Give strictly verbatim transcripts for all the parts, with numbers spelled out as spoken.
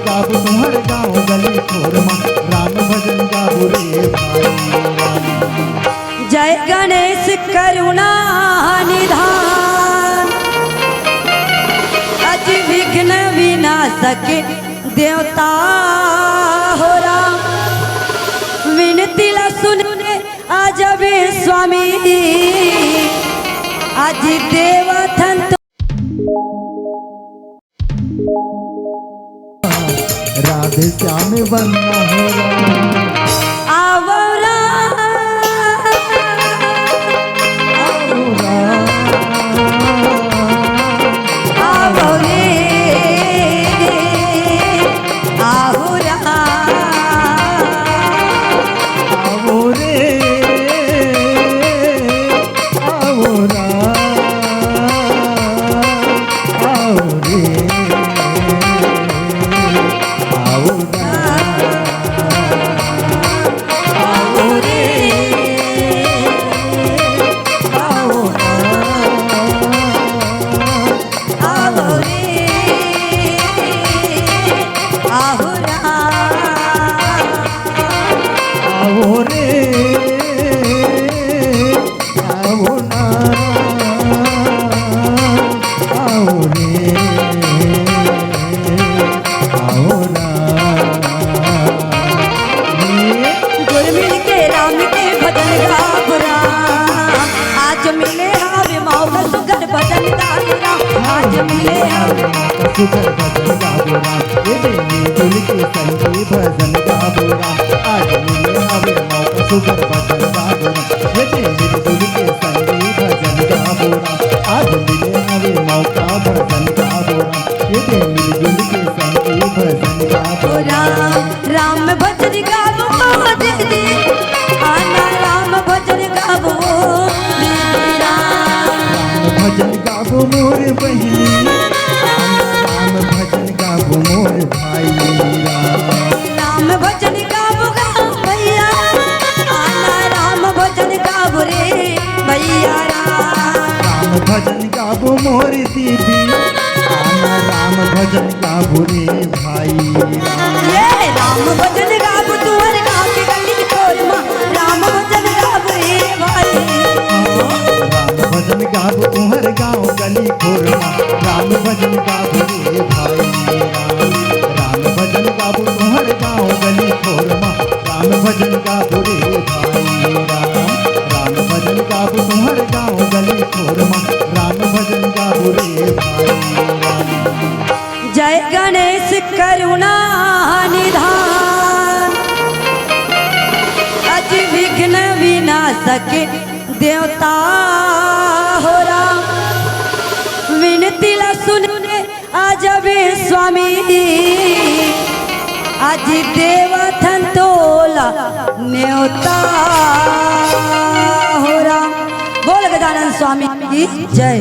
गाबो तुंहर गाँव गली खोर मा, राम भजन गाबो रे भाई। जय गणेश करुणा निधान, अति विघ्न विनाशक देवता हो राम। विनती ला सुन आज भी स्वामी, आज देवा थन तो राधे श्याम वंदना हो राम। आवो राम। आवो राम। आवो रे। आवो राम। आवो रे। आवो राम। आवो रे। आवो राम। आवो रे। आवो राम। आवो रे, आवो राम। आवो रे, आवो ना, आवो रे, आवो ना। गुर मिल के राम के भजन गाबो राम, आज मिले हवे मौका सुघर भजन गाबो राम, आज मिले हवे मौका सुघर भजन गाबो राम, ये दे मिलजुल के संगी भजन गाबो राम, आज मिले हवे मौका सुघर भजन गाबो राम, ये दे मिलजुल के संगी भजन गाबो राम, आज मिले हवे मौका भजन गाबो राम, ये दे मिलजुल के संगी भजन गाबो राम। राम भजन गाबो दीदी, आना राम भजन गाबो दीदी राम। राम भजन गाबो मोर बहिनी, आना राम भजन गाबो मोर भाई राम। राम भजन गाबो गा भैया, आना राम भजन गाबो रे भैया राम। राम भजन गाबो मोर दीदी, आना राम भजन गाबो रे भाई राम। ये राम भजन गाबो तुंहर गाँव के गली खोर मा, राम भजन गाबो रे भाई। राम भजन गाबो तुंहर गाँव गली खोर मा, राम भजन गाबो रे भाई राम। राम भजन गाबो तुंहर गाँव गली खोर मा, राम भजन गाबो रे भाई राम। राम भजन गाबो तुंहर गाँव गली खोर मा, राम भजन गाबो रे भाई राम। जय गणेश करुणा निधान, अति विघ्न विनाशक देवता हो राम। विनती ला सुन आज भी स्वामी, आज देवा थन तोला न्योता हो राम। बोल गजानन स्वामी की जय।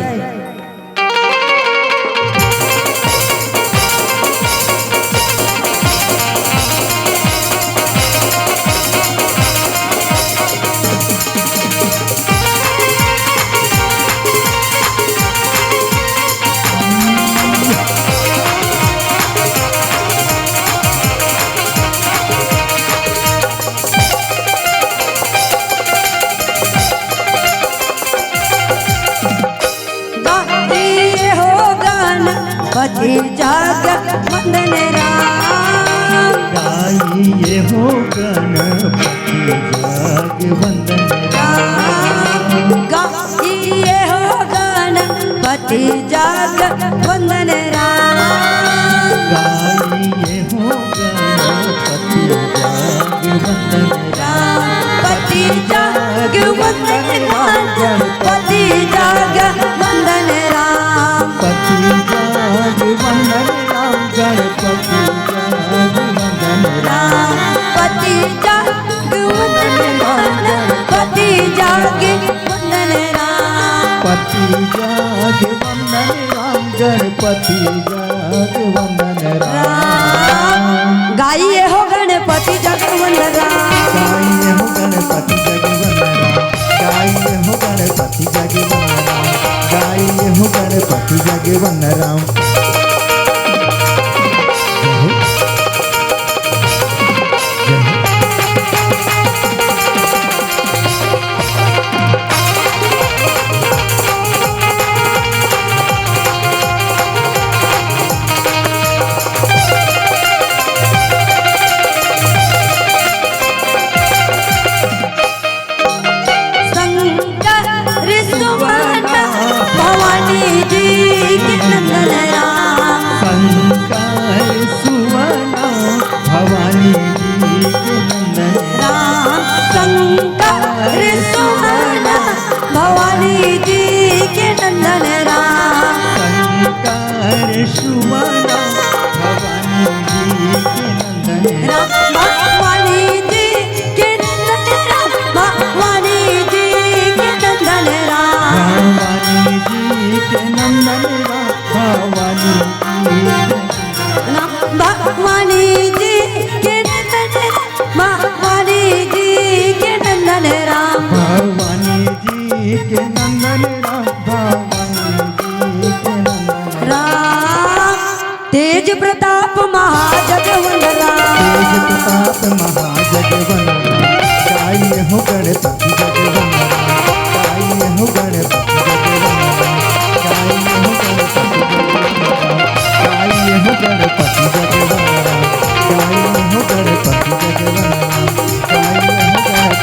गाइए हो गणपति जग वंदन राम। गाइए हो गणपति जग वंदन राम। गाइए हो गणपति जग वंदन राम। गाइए हो गणपति जग वंदन राम। पति जाग वंदन राम, गणपति जाग वंदन राम। पति जाग वंदन राम, गणपति जाग वंदन राम। पति जाग वंदन राम, गणपति जाग वंदन राम। पति जाग वंदन राम, गणपति जाग वंदन राम। गाइए हो गणपति जग वंदन राम। गाइए हो गणपति जग वंदन राम। गाइए हो गणपति जग वंदन राम। गाइए हो गणपति जग वंदन राम। भवानी जी के नंदन राम, भवानी जी के नंदन राम। भवानी जी के नंदन राम, भवानी जी के नंदन राम। तेज प्रताप महाजगवंदन राम। तेज प्रताप महाजगवंदन राम। गाइए हो गणपति जगवंदन राम। गाइए हो गणपति जगवंदन राम। गाइए हो गणपति जगवंदन राम। गाइए हो गणपति जगवंदन राम। गाइए हो गणपति जगवंदन राम। गाइए हो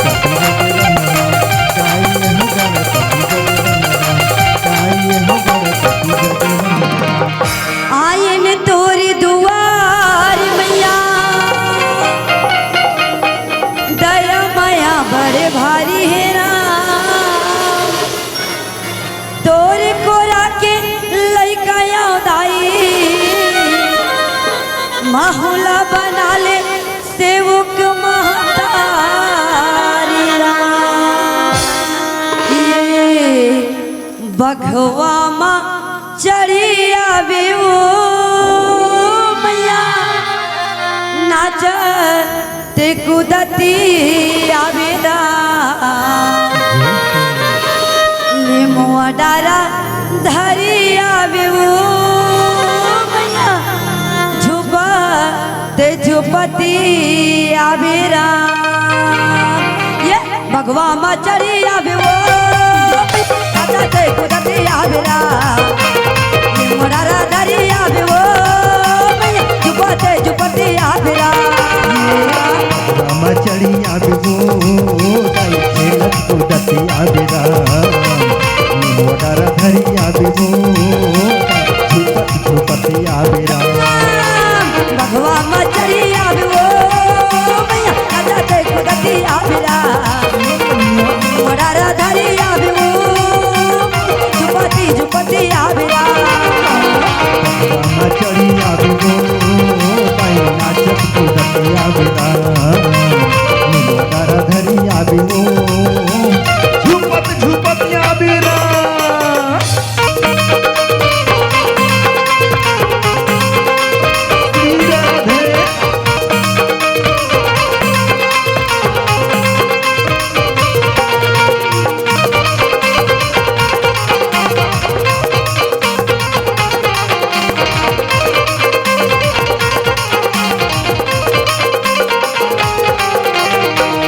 गणपति जगवंदन राम। गाइए हो गणपति जगवंदन राम। गाइए हो गणपति जगवंदन राम। आयन तोर दुआर मैया, दया मया बड़े भारी हे राम। तोर कोरा के लइका आंव दाई, माहुला बना ले सेवक महतारी राम। ये बघवा मा चढ़ी आवे ओ मैया, नाचत कूदत आवे राम। निमुआ डारा धरी आवे ओ मैया, झुपत झुपत आवे राम। ये बघवा मा चढ़ी आवे ओ, नाचत कूदत आवे राम। ये मोरा रा धरी आवे ओ, झुपत झुपत आवे राम। बघवा मा चढ़ी आवे ओ, दाई खेलत कूदत आवे राम। ये मोरा रा धरी आवे ओ, झुपत झुपत आवे राम। बघवा मा चढ़ी आवे ओ, मैया, नाचत कूदत आवे राम। मोरा रा धरी आवे ओ, झुपत झुपत आवे राम। बघवा मा चढ़ी आवे ओ, दाई नाचत कूदत आवे राम। मोरा रा धरी आवे ओ, झुपत झुपत आवे राम।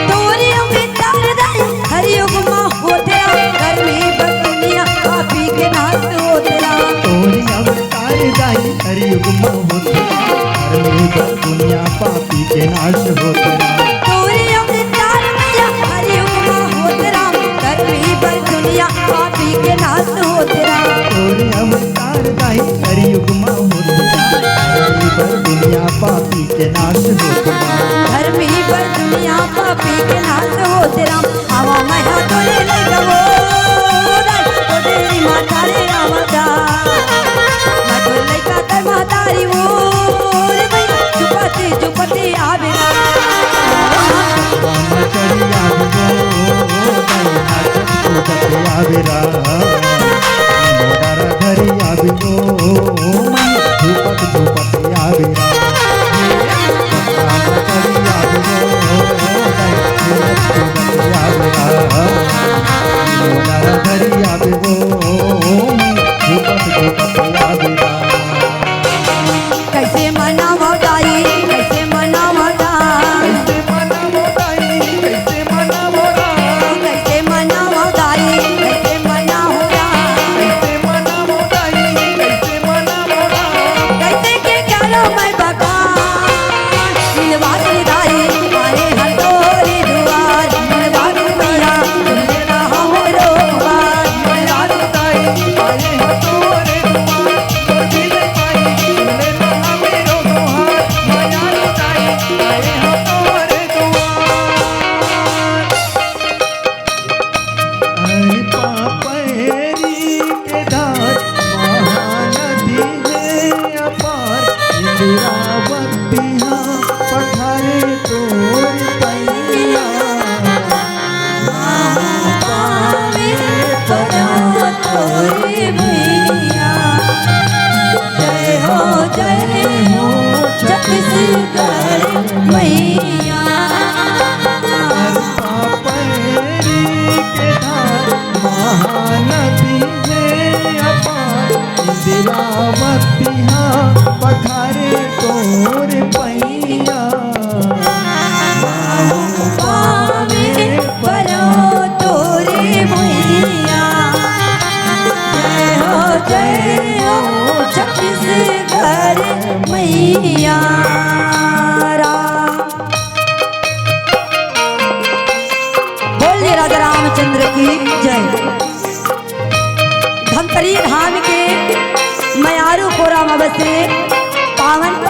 तोरे अवतार दाई हर युग मा होत राम, धरमी बर दुनिया पापी के नाश होत राम। तोरे अवतार दाई हर युग मा होत राम, धरमी बर दुनिया पापी के नाश होत राम। तोरे अवतार मैया हर युग मा होत राम, धरमी बर दुनिया पापी के नाश होत राम। तोरे अवतार दाई हर युग मा होत राम, धरमी बर दुनिया पापी के नाश होत राम। धरमी बर दुनिया पापी के नाश होत राम। आवा मैया तोरे लइका ओ, दाई तो तेरी माता रे आवा दा। मैं तोरे लइका ते महतारी ओ, रे मैया झुपत झुपत आवे राम। बघवा मा चढ़ी आवे ओ, दाई नाचत कूदत आवे राम। मोरा रा धरी आवे ओ, मैया झुपत झुपत आवे राम। बघवा मा चढ़ी आवे ओ, दाई खेलत कूदत आवे राम। मोरा रा धरी आवे ओ, मैया झुपत झुपत आवे राम। कैसे मनावा दाई, कैसे मनावा दाई, कैसे मनावा दाई, कैसे मनावा राम, कैसे मनावा दाई, कैसे मनावा राम, कैसे मनावा दाई, कैसे मनावा राम, कैसे के करो मैं बखान। मिलवा दे दाई, आए हैं तोरे दुआर, मिलवा दे मैया, सुन लेना हमरो बात। मिलवा दे दाई, आए हैं तोरे दुआर।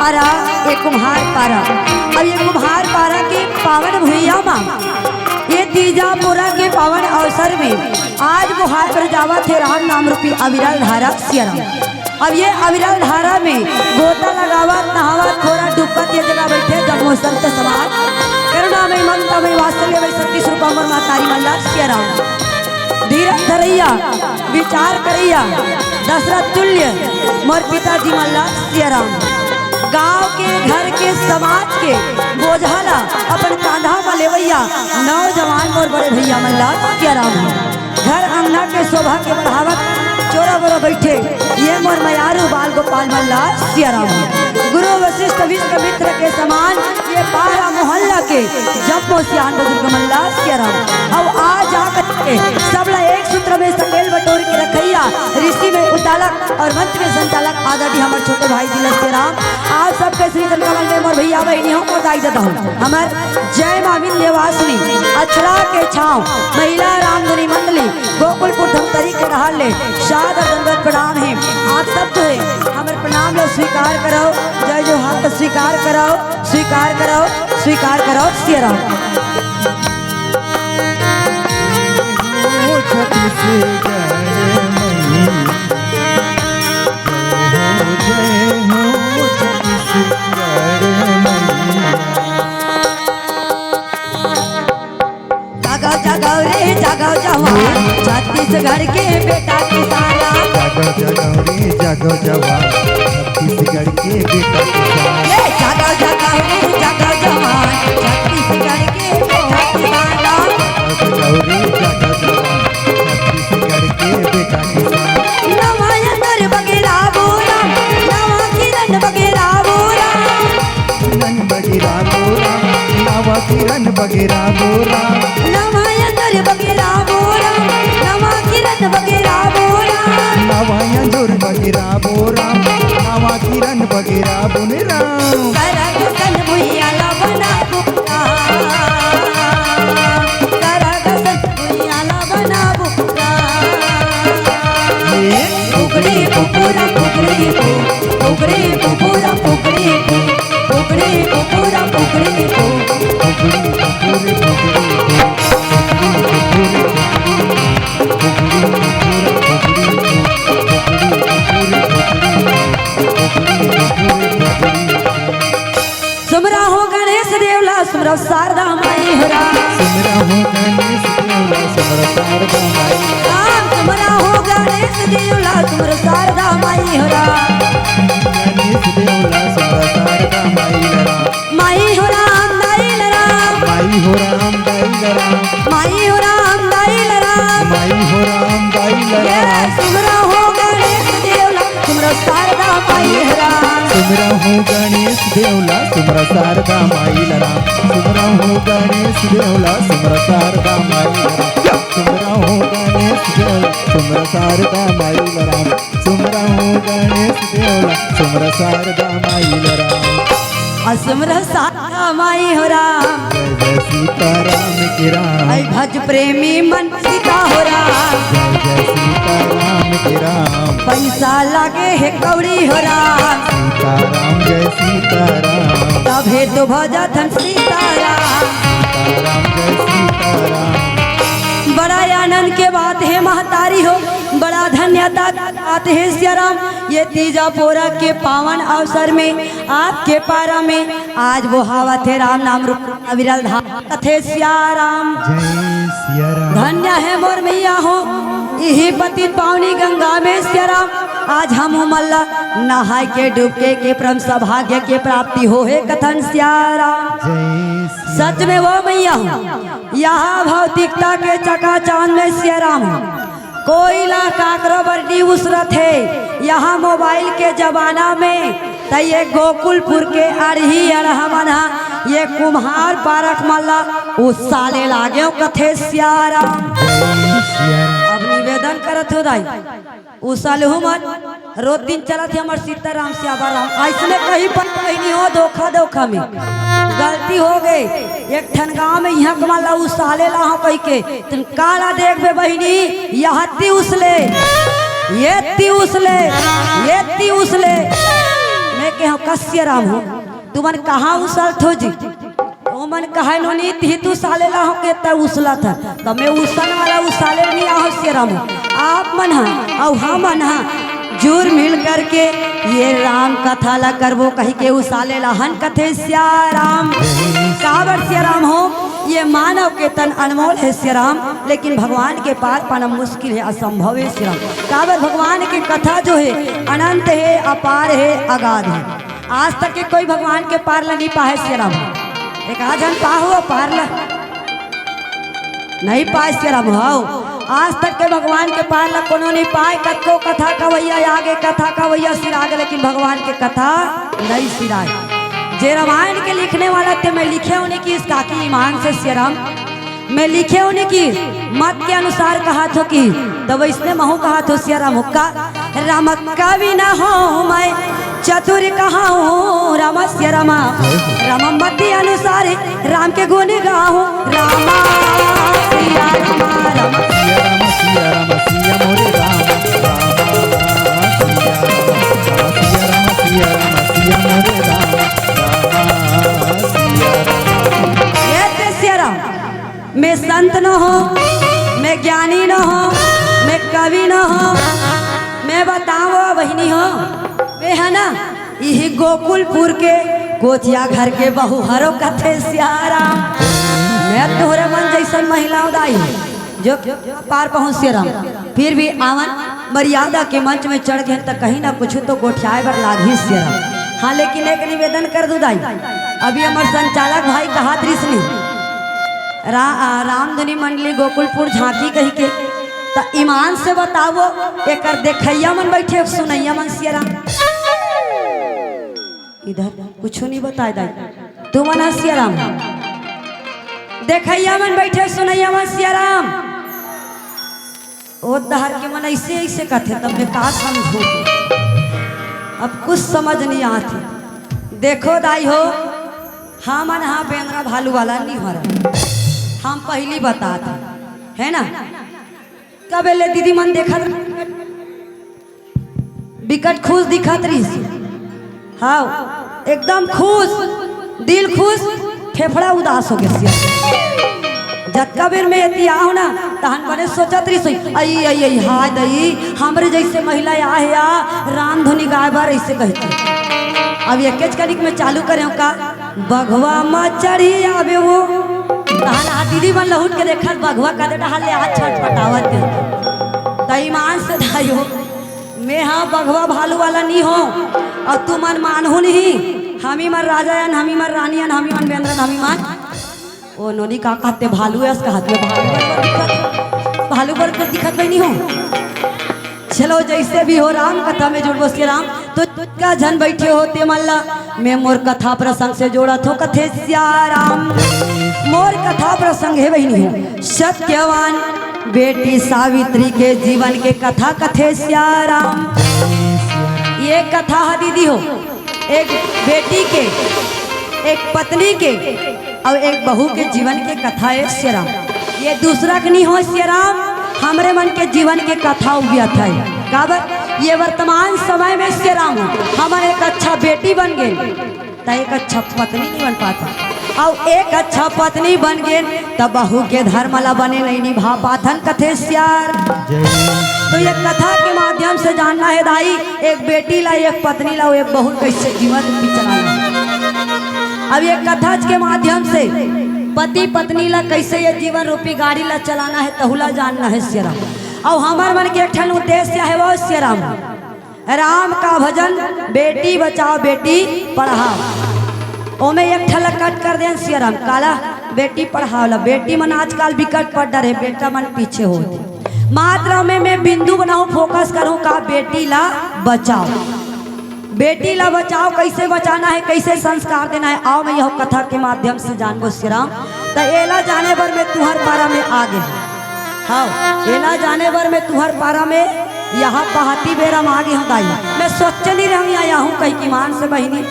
पारा, ये कुम्हार पारा। अब ये कुम्हार पारा के पावन भुइयां मा, ये तीजा पोरा के पावन अवसर में आज बोहाय बर जावत हे राम नाम रूपी अविरल धारा सिया राम। अब ये अविरल धारा में गोता लगावत, नहावत, खोरत, डुबकत ये जगह बइठे जम्मो संत समाज। करुणामय, ममतामय, वात्सल्यमय, शक्ति स्वरूपा मोर महतारी मन ला सिया राम। धीरज धरइया, विचार करइया, दशरथ तुल्य मोर पिताजी मन ला सिया राम। गांव के, घर के, समाज के बोझा ला अपन कांधा म लेवइया नौजवान मोर बड़े भइया मन ला सिया राम। घर अंगना के शोभा के बढ़ावत चोरा बोरा बइठे ये मोर मयारू बाल गोपाल मन ला सिया राम। गुरु वशिष्ठ विश्वामित्र के समान ये पारा मोहल्ला के जम्मो सियान बुजुर्ग मन ला सिया राम। अउ आ जा करके सब ला एक सूत्र में सकेल बटोर के रखइया ऋषि में उद्दालक अउ मंच में संचालक आदरणीय हमर छोटे भाई जी ला सिया राम। आप सबके श्री चरण कमल में मोर भइया बहिनी हो, मोर दाई ददा हो। हमर जय माँ विंध्यवासिनी, अछड़ा के छांव, महिला रामधुनी मंडली, गोकुलपुर धमतरी के डहार ले सादर दंडवत प्रणाम हे। आप सब जो हे हमर प्रणाम ला स्वीकार करव, जय जोहार ला स्वीकार करव, स्वीकार करव, स्वीकार करव, सिया राम। हो छत्तीसगढ़ मैया, जय हो, जय हो छत्तीसगढ़ मैया। जागो, जागो रे, जागो जवान, छत्तीसगढ़ के बेटा किसान। जागो, जागो रे, जागो जवान, छत्तीसगढ़ के बेटा किसान। ए, जागो, जागो रे, जागो जवान, छत्तीसगढ़ के बेटा किसान। जागो, जागो रे, जागो जवान, छत्तीसगढ़ के बेटा किसान। नवा अंजोर बगेरा बोरा, नवा किरण बगेरा बोरा। किरण बगेरा बोरा, नवा किरण बगेरा बोरा। नवा अंजोर बगेरा बोरा, नवा किरण बगेरा बोरा। नवा अंजोर बगेरा बोरा, नवा किरण बगेरा बोने राम। करग सन भुइयां ला बनाबो राम। करग सन भुइयां ला बनाबो राम। ये कुकड़ी कुकुरा कुकड़ी कु, कुकड़ी कुकुरा कुकड़ी कु। कुकड़ी कुकुरा कुकड़ी कु। कुकड़ी कुकुर कुकड़ी कु। कुकड़ी कुकुर कुकड़ी कु। कुकड़ी कुकुर कुकड़ी कु। कुकड़ी कुकुर कुकड़ी कु। कुकड़ी कुकुर कुकड़ी कु। सुमरा हो गणेश देव ला, सुमरा शारदा माई हो राम। सुमरा हो गणेश देव ला, सुमरा शारदा माई। राम सुमरा हो गणेश देव ला, सुमरा शारदा माई हो राम। गणेश देव ला, सुमरा शारदा माई हो राम। माई हो राम दाई ला राम। माई हो राम दाई ला राम। माई हो राम दाई ला राम। माई हो राम दाई ला ये राम। सुमरा हो गणेश देव ला, सुमरा शारदा माई हो राम। सुमरा हो गणेश देव ला, सुमरा शारदा माई ला राम। सुमरा हो गणेश देव ला, सुमरा शारदा माई ला राम। सुमरा हो गणेश देव ला, सुमरा शारदा माई ला राम। सुमरा हो गणेश देव ला, सुमरा शारदा माई ला राम। आ सुमरा शारदा माई हो राम। जय जय सीताराम के राम। आई भज प्रेमी मन सीता हो राम। जय जय सीताराम के राम। पैसा लागे हे कौड़ी हो राम। सीताराम जय सीताराम। तभे तो भजत हन सीताराम। सीताराम जय सीताराम। बड़ा आनंद के बात हे महतारी हो, बड़ा धन्यता के बात हे सिया राम। ये तीजा पोरा के पावन अवसर में आपके पारा में आज बोहावत हे राम नाम रूप अविरल धाम कथे सिया राम। जय सिया राम। धन्य हे मोर मैया हो, इही पतित पावनी गंगा में सिया राम, आज हम उमन ला नहाय के डूबके के परम सौभाग्य के प्राप्ति होहे कथन सिया राम। जय सिया सच में वो मैया हो, यहाँ भौतिकता के चकाचौंध में सिया राम हो। कोई ला काकरो बर नी उसरत हे। यहाँ मोबाइल के जमाना में त ये गोकुलपुर के अड़ही अड़हा मन हा ये कुम्हार पारा के मन ला उसाले लागेव कथे सिया राम। जय सिया राम। अब निवेदन करत हो दाई, उसालहू मन रोज दिन चलत हे हमर सीताराम श्यामा राम। अइसने कहीं पर कहीं नहीं हो, धोखा धोखा में गलती हो गए। एक ठन गांव में इहाँ कमा ला उसाले ला हो कहि के, तुम काला देखबे बहिनी, यहती उसले, येती उसले, येती उसले। के हो कस सियाराम हो, तुमन कहाँ उसल थो जी? ओमन कहे नोनी तिही तू साले ला हो के त उसलत ह, त मैं उसन वाला उसाले नहीं आहो सियाराम हो। आप मन ह अउ हमन ह जुर मिल करके ये राम कथा ला करबो कही के उसाले ला हन कथे सियाराम। काबर सियाराम हो, ये मानव के तन अनमोल है सियाराम, लेकिन भगवान के पार पाना मुश्किल है, असंभव है सियाराम। काबर भगवान के कथा जो है अनंत है, अपार है, अगाध है। आज तक के कोई भगवान के पार ल नहीं पाए सियाराम। एक आध झन पाहो पार ल नहीं पाए सियाराम हो। आज तक के भगवान के पार ल कोनो नहीं पाए। कतको कथा कवैया आगे, कथा कवैया सिरागे, लेकिन भगवान के कथा नहीं सिराए। जे रामायण के लिखने वाला ते मैं लिखे होने की इस काकी ईमान से सियाराम मैं लिखे होने की मत के अनुसार कहा थो कि, तो वैसने महू कहा थो सियाराम हुक्का। राम कवि न हो मैं चतुर कहा हूँ, राम सिया रामा। राम मति अनुसार राम के गुण गाहूँ। रामा सिया रामा, राम सिया राम, सिया राम, सिया मोरे राम, राम सिया राम, राम सिया राम, सिया राम, सिया मोरे राम, राम सिया राम। ये ते सिया राम, मैं संत न हो, मैं ज्ञानी न हो, मैं कवि न हो, मैं बताओ बहिनी हो, मैं है ना, यही गोकुलपुर के कोचिया घर के बहू हरो कथे सिया राम। मैं तोहरे मन जैसन महिला दाई जो पार पहुँच सिया राम, फिर भी आवन मर्यादा के मंच में चढ़ गए त कहीं ना कुछ तो गोठियाए बर लागही सिया राम। हाँ, लेकिन एक निवेदन कर दू दाई, अभी हमर संचालक भाई कहात रिस नी, रा-, आ, रामधुनी मंडली गोकुलपुर झांकी कही के, त ईमान से बताओ, एकर देखैया मन बैठे, सुनैया मन सिया राम? इधर कुछ नहीं बताए दाई, तू मन सिया राम। देखैया मन बैठे, सुनैया मन सिया राम। ओ डहर के मन ऐसे ऐसे कथे, तब मैं का समझू? अब कुछ समझ नहीं आती। देखो दाई हो, हमन हा बेंदरा भालू वाला नहीं हो रहा, हम पहली बतात है ना। कबे ले दीदी मन देखत बिकट खुश दिखत रहिस। हाँ, एकदम खुश, दिल खुश, फेफड़ा उदास हो गए। जतका बेर में एती आहो ना, तहन बने सोचत रहिस, "अई, अई, अई, हाय दई, हमरे जैसे महिला आहे या रामधुनी गाय बर," ऐसे कहती। अब एकेच कनिक में चालू करे का, "बघवा मा चढ़ी आवे वो।" तहन आ दीदी मन लहुट के देखत, बघवा कदे डहार ले आज छटपटावत है। त ईमान से दाई हो, मैं हा बघवा भालू वाला नी हो, अउ तुमन मानहू नहीं। हमी मन राजा अन, हमी मन रानी अन, हमी मन बेंदरा अन, हमी मन ओ नोनी का कहते भालू अस कहत में भालू बर दिखत, भालू बर दिखत नहीं हो। चलो जैसे भी हो, राम कथा में जुड़बो सिया राम। तो का झन बैठे हो ते मन ला मैं मोर कथा प्रसंग से जोड़त हो कथे सिया राम। मोर कथा प्रसंग है बहिनी हो सत्यवान बेटी सावित्री के जीवन के कथा कथे सिया राम। ये कथा ह दीदी हो एक बेटी के, एक पत्नी के अउ एक बहू के जीवन के कथा है सिया राम। ये दूसरा के नहीं हो सिया राम, हमरे मन के जीवन के कथा उबियत है। काबर ये वर्तमान समय में सिया राम हो, हमन एक अच्छा बेटी बन गए, त एक अच्छा पत्नी नहीं बन पाता, अउ एक अच्छा पत्नी बन गए त बहू के धर्म ला बने नहीं निभा पाथन कथे सिया राम। तो ये कथा के माध्यम से जानना है दाई, एक बेटी ला, एक पत्नी ला, एक बहू कैसे जीवन रूपी चलाना है। अब ये कथा के माध्यम से पति पत्नी ला कैसे ये जीवन रूपी गाड़ी ला चलाना है, तहुला जानना है सिया राम। अउ हमर मन के एक ठन उद्देश्य है वो सिया राम। राम का भजन, बेटी बचाओ, बेटी पढ़ाओ। ओमे एक ठन ला कट कर देन सिया राम, काला बेटी पढ़ाओ ला। बेटी मन आजकल बिकट पढ़ डरे, बेटा मन पीछे होत। मात्र में मैं बिंदु बनाऊं, फोकस करूं का बेटी ला बचाओ। बेटी ला बचाओ, कैसे बचाना है, कैसे संस्कार देना है, आओ मैं यह कथा के माध्यम से जानबो सिया राम। त एला जाने बर मैं तुहर पारा में आ गे। हाँ, एला जाने बर मैं तुहर पारा में यहाँ पहाती बेरा में आ गे हूँ दाई। मैं सोचे नहीं रहूँ यहाँ, यहाँ हूँ कहीं की मान से बहिनी।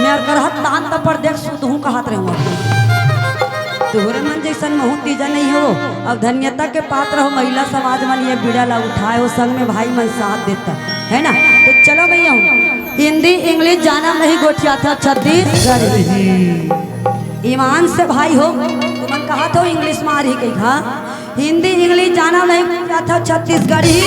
मैं अगर हत तान तपर देख सुत हूँ कहत रहूँ। तुहरे मन जैसन महू तीजा नहीं हो। अब धन्यता के पात्र हो, महिला समाज मन ये बीड़ा ला उठाए हो, संग में भाई मन साथ देता है ना। तो चलो भैया हूँ हिंदी इंग्लिश जानव नहीं, गोठियाथव छत्तीसगढ़ी। ईमान से भाई हो, तुमन कहत हो इंग्लिश मारही कहिके, हाँ? हिंदी इंग्लिश जानव नहीं, गोठियाथव छत्तीसगढ़ी।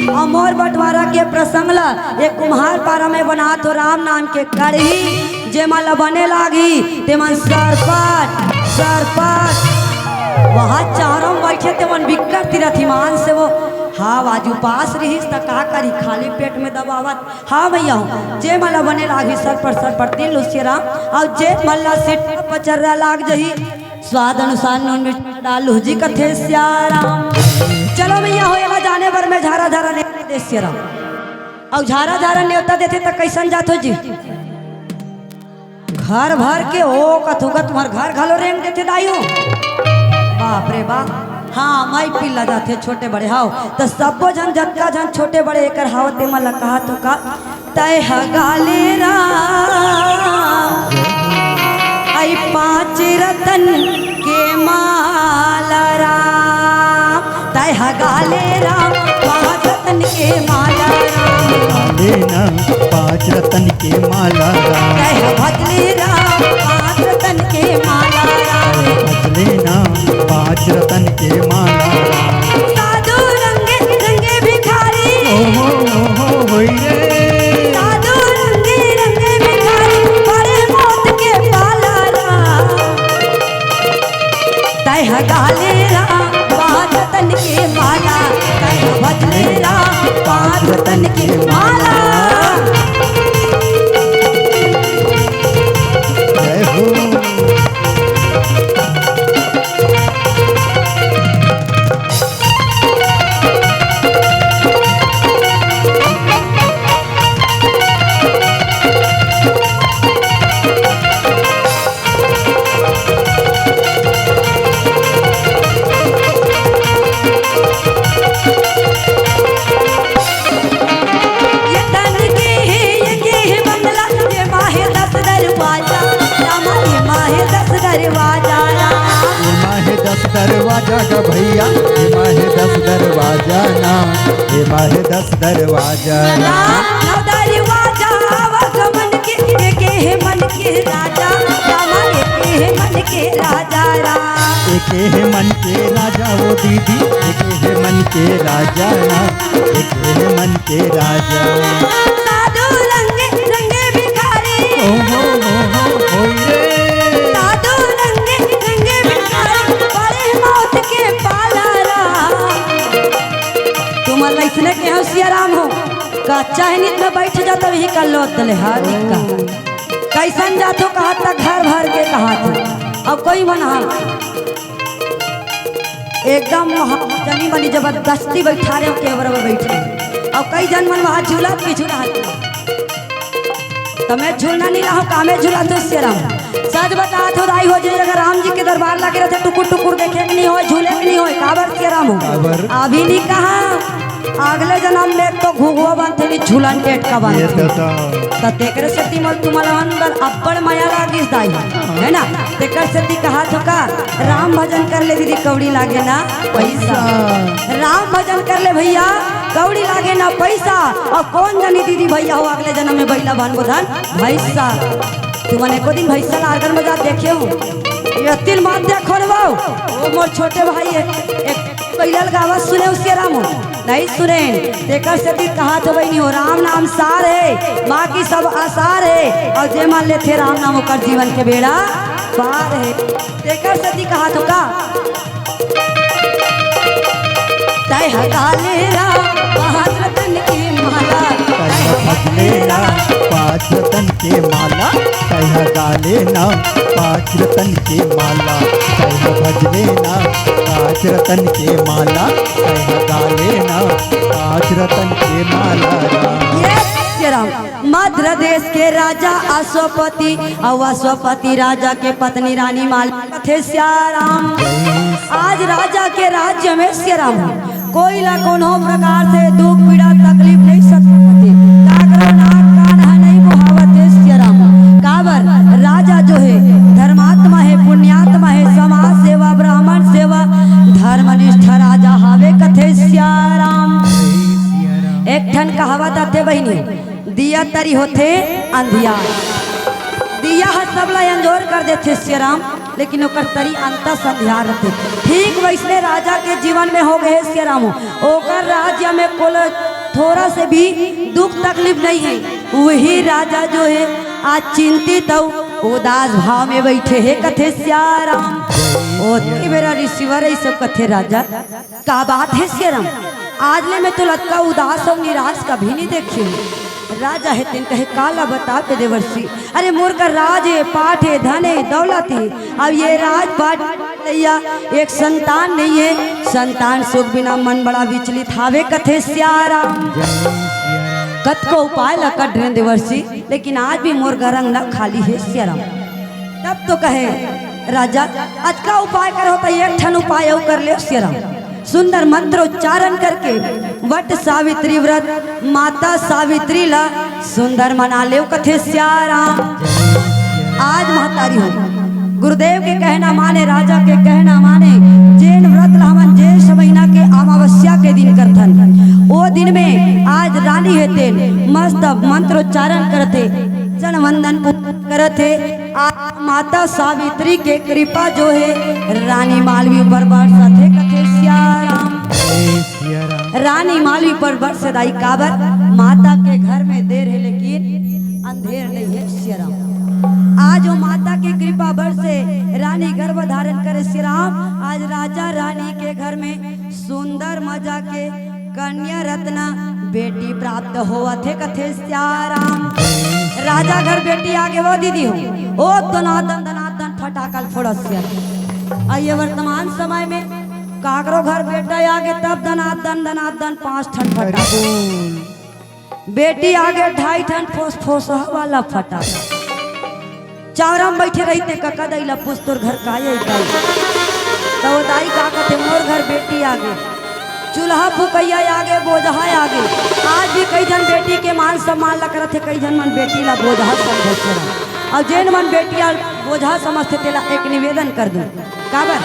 अउ मोर बंटवारा के प्रसंग ल ए कुम्हार पारा में बनात हों राम नाम के कड़ही। जेमन ल बने लागही, तेमन सरपट, सरपट। वहाँ चारों बइठे, तेमन बिक्कट तिरत ईमान से वो। हाँ, आज उपास रिहिस त का करही, खाली पेट में दबावत। हाँ भइया हो, जेमन ल बने लागही सरपट सरपट तीर लूहू सियाराम, अउ जेमन ल सिट्टा पचर्रा लाग जही, स्वाद अनुसार नून मिर्च डाल लूहू जी कथे सियाराम। चलो भइया हो, एला जाने बर में झारा झारा नेवता दे सियाराम। अउ झारा झारा नेवता देथे त कइसन जाथो जी? घर भर के ओ कथू का तुम्हर घर घलो रेंग देथे दाई हो। बाप रे बाप। हाँ, माई पिल्ला जाथे छोटे बड़े। हव, त सब्बो झन, जतका झन छोटे बड़े एकर हव, तेमन ल कहत हों का, तैं ह गा ले राम, अई पाँच रतन के माला राम, तैं ह गा ले राम, पाँच रतन के माला राम। गा ले ना पाँच रतन के माला राम। तैं ह भज ले राम, पाँच रतन के माला राम। भज ले ना पाँच रतन के माला राम। साधु रंगे रंगे भिखारी। ओ हो, ओ हो, होई रे। साधु रंगे रंगे भिखारी, पड़े मौत के पाला राम। तैं ह गा ले राम, पाँच रतन के माला, तैं ह भज ले राम, पाँच रतन के माला। जय हो। ये तन के हे, ये के हे बंगला, ये माहे दस दरवाजा, रामा ये माहे दस दरवाजा, रामा। ये माहे दस दरवाजा गा भइया, ये माहे दस दरवाजा ना, ये माहे दस दरवाजा ना। राम नौ दरवाजा आवागमन के, ये के हे मन के राजा, रामा ये के हे मन के राजा, राम। ये के हे मन के राजा ओ दीदी, ये के हे मन के राजा ना, ये के हे मन के राजा। साधु रंगे रंगे भिखारी। ओ हो हो हो, होई रे। साधु रंगे रंगे भिखारी, पड़े मौत के पाला राम। तुमन अइसने के हो सियाराम हो, कच्चा ही नींद में बइठ जात हो, इही कर लो तले, हाँ, दिक्कत। कइसन जाथो कहत त घर भर के कहत हो। अउ कोई मन हा एकदम जनी मनी जबरदस्ती बइठारे हो के बरोबर बइठे। अउ कई झन मन वहाँ झूलत भी झूलत। त में झूलना नइ लाहूँ, का में झूलत हो सियाराम? सच बतात हो दाई हो, जे जगह राम जी के दरबार लागे रहिथे, टुकुर टुकुर देखे के नइ होय, झूले के नइ होय, काबर सियाराम हो? काबर? अभी नइ कहा, अगले जनम में तो घुघुआ बनथे, नइ झूलन टेटका बनथे। त तेकरे सेती मोला तुमन बर अब्बड़ मया लागिस दाई, हे ना? तेकर सेती कहत हो का, राम भजन कर ले दीदी, कौड़ी लागे ना पइसा। राम भजन कर ले भइया, कौड़ी लागे ना पइसा। अउ कोन जनी दीदी भइया हो, अगले जनम में बइला बनबो धन भइसा। तुमन एको दिन भइसा ला आरगन बजात देखे हो? ये तीन बात देखो रे बाऊ, ओ मोर छोटे भाई हे, एक बइला ल गावत सुने हो सियाराम हो, नइ सुने। तेकर सेती कहत हो बहिनी हो, राम नाम सार हे, बाकी सब असार हे, अउ जे मन लेथे राम नाम ओकर जीवन के बेड़ा पार हे। तेकर सेती कहत हो का, तैं ह गा ले राम पाँच रतन के माला, तैं ह भज ले राम पाँच रतन के माला, तैं ह गा ले ना पाँच रतन के माला, तैं ह भज ले ना पाँच रतन के माला, तैं ह गा ले ना पाँच रतन के माला राम। ये राम। मद्र देश के राजा अश्वपति, अउ अश्वपति राजा के पत्नी रानी माली कथे सियाराम। आज राजा के राज्य में सियाराम हो, कोई ला कोनो प्रकार से दुख पीड़ा तकलीफ नइ सतावत हे। काकरो नाक कान ह नइ बोहावत हे सियाराम हो। काबर राजा जो हे धर्मात्मा हे, पुण्यात्मा हे, समाज सेवा, ब्राह्मण सेवा, धर्मनिष्ठ राजा हावे कथे सियाराम। एक ठन कहावत आथे बहिनी, दिया तरी होथे अंधियार। दिया ह सबला अंजोर कर देथे सियाराम, लेकिन ओकर तरी अंतस अंधियार रथे। ठीक वइसने राजा के जीवन में हो गए हे सियाराम। ओकर राज्य में कोलो थोड़ा से भी दुख तकलीफ नहीं है। वही राजा जो है आज चिंतित अउ उदास भाव में बैठे हे, कथे सियाराम। ओतकी बेरा ऋषिवर ये सब कथे, राजा, का बात हे सियाराम? आज ले मैं तो लतका उदास अउ निराश कभी नहीं देखे हूँ। राजा हे तेन कहे, काला बताबे देवर्षि? अरे मोर कर राज हे, पाट हे, धन हे, दौलत हे, अब ये राज पाट लइया एक संतान नहीं है, संतान सुख बिना मन बड़ा विचलित हावे, कथे सियाराम। कतको उपाय ला कर डरेन देवर्षि, लेकिन आज भी मोर घर अंगना खाली हे सियाराम। तब तो कहे, राजा, अतका उपाय करहू त एक ठन उपाय अउ कर लेव सियाराम। सुंदर मंत्रोच्चारण करके वट सावित्री व्रत, माता सावित्री ला सुंदर मना लेव, कथे सियाराम। आज महतारी हो, गुरुदेव के कहना माने, राजा के कहना माने, जेन व्रत ला हमन जेठ महीना के अमावस्या के दिन करथन, ओ दिन में आज रानी हे तेन मस्त मंत्रोच्चारण करथे, चरण वंदन करथे। आज माता सावित्री के कृपा जो हे रानी मालवी ऊपर बरसथे, कथे सियाराम। रानी मालवी ऊपर बरसे दाई, काबर? माता के घर में देर हे लेकिन अंधेर नहीं हे सियाराम। आज वो माता के कृपा बरसे, रानी गर्भ धारण करे सियाराम। आज राजा रानी के घर में सुंदर मजा के कन्या रत्न बेटी प्राप्त होवत हे, कथे सियाराम। राजा घर बेटी आगे वो दीदी हो, ओ दनादन दनादन फटाका ल फोड़त सियाराम। आ ये वर्तमान समय में काकरो घर बेटा आगे तब दनादन दनादन पांच ठन फटाका। बेटी आगे ढाई ठन फोस फोसहा वाला फटाका। चावरा म बइठे रहिथे, कका दाई ला पूछ, तोर घर काय आय दाई? त ओ दाई का कथे, मोर घर बेटी आगे। चूल्हा फुकइया आगे, बोझहा आगे। आज भी कई झन बेटी के मान सम्मान ला करत हे, कई झन मन बेटी ला बोझहा समझत हे। अउ जेन मन बेटी ला बोझहा समझथे, तेला एक निवेदन कर दूं। काबर?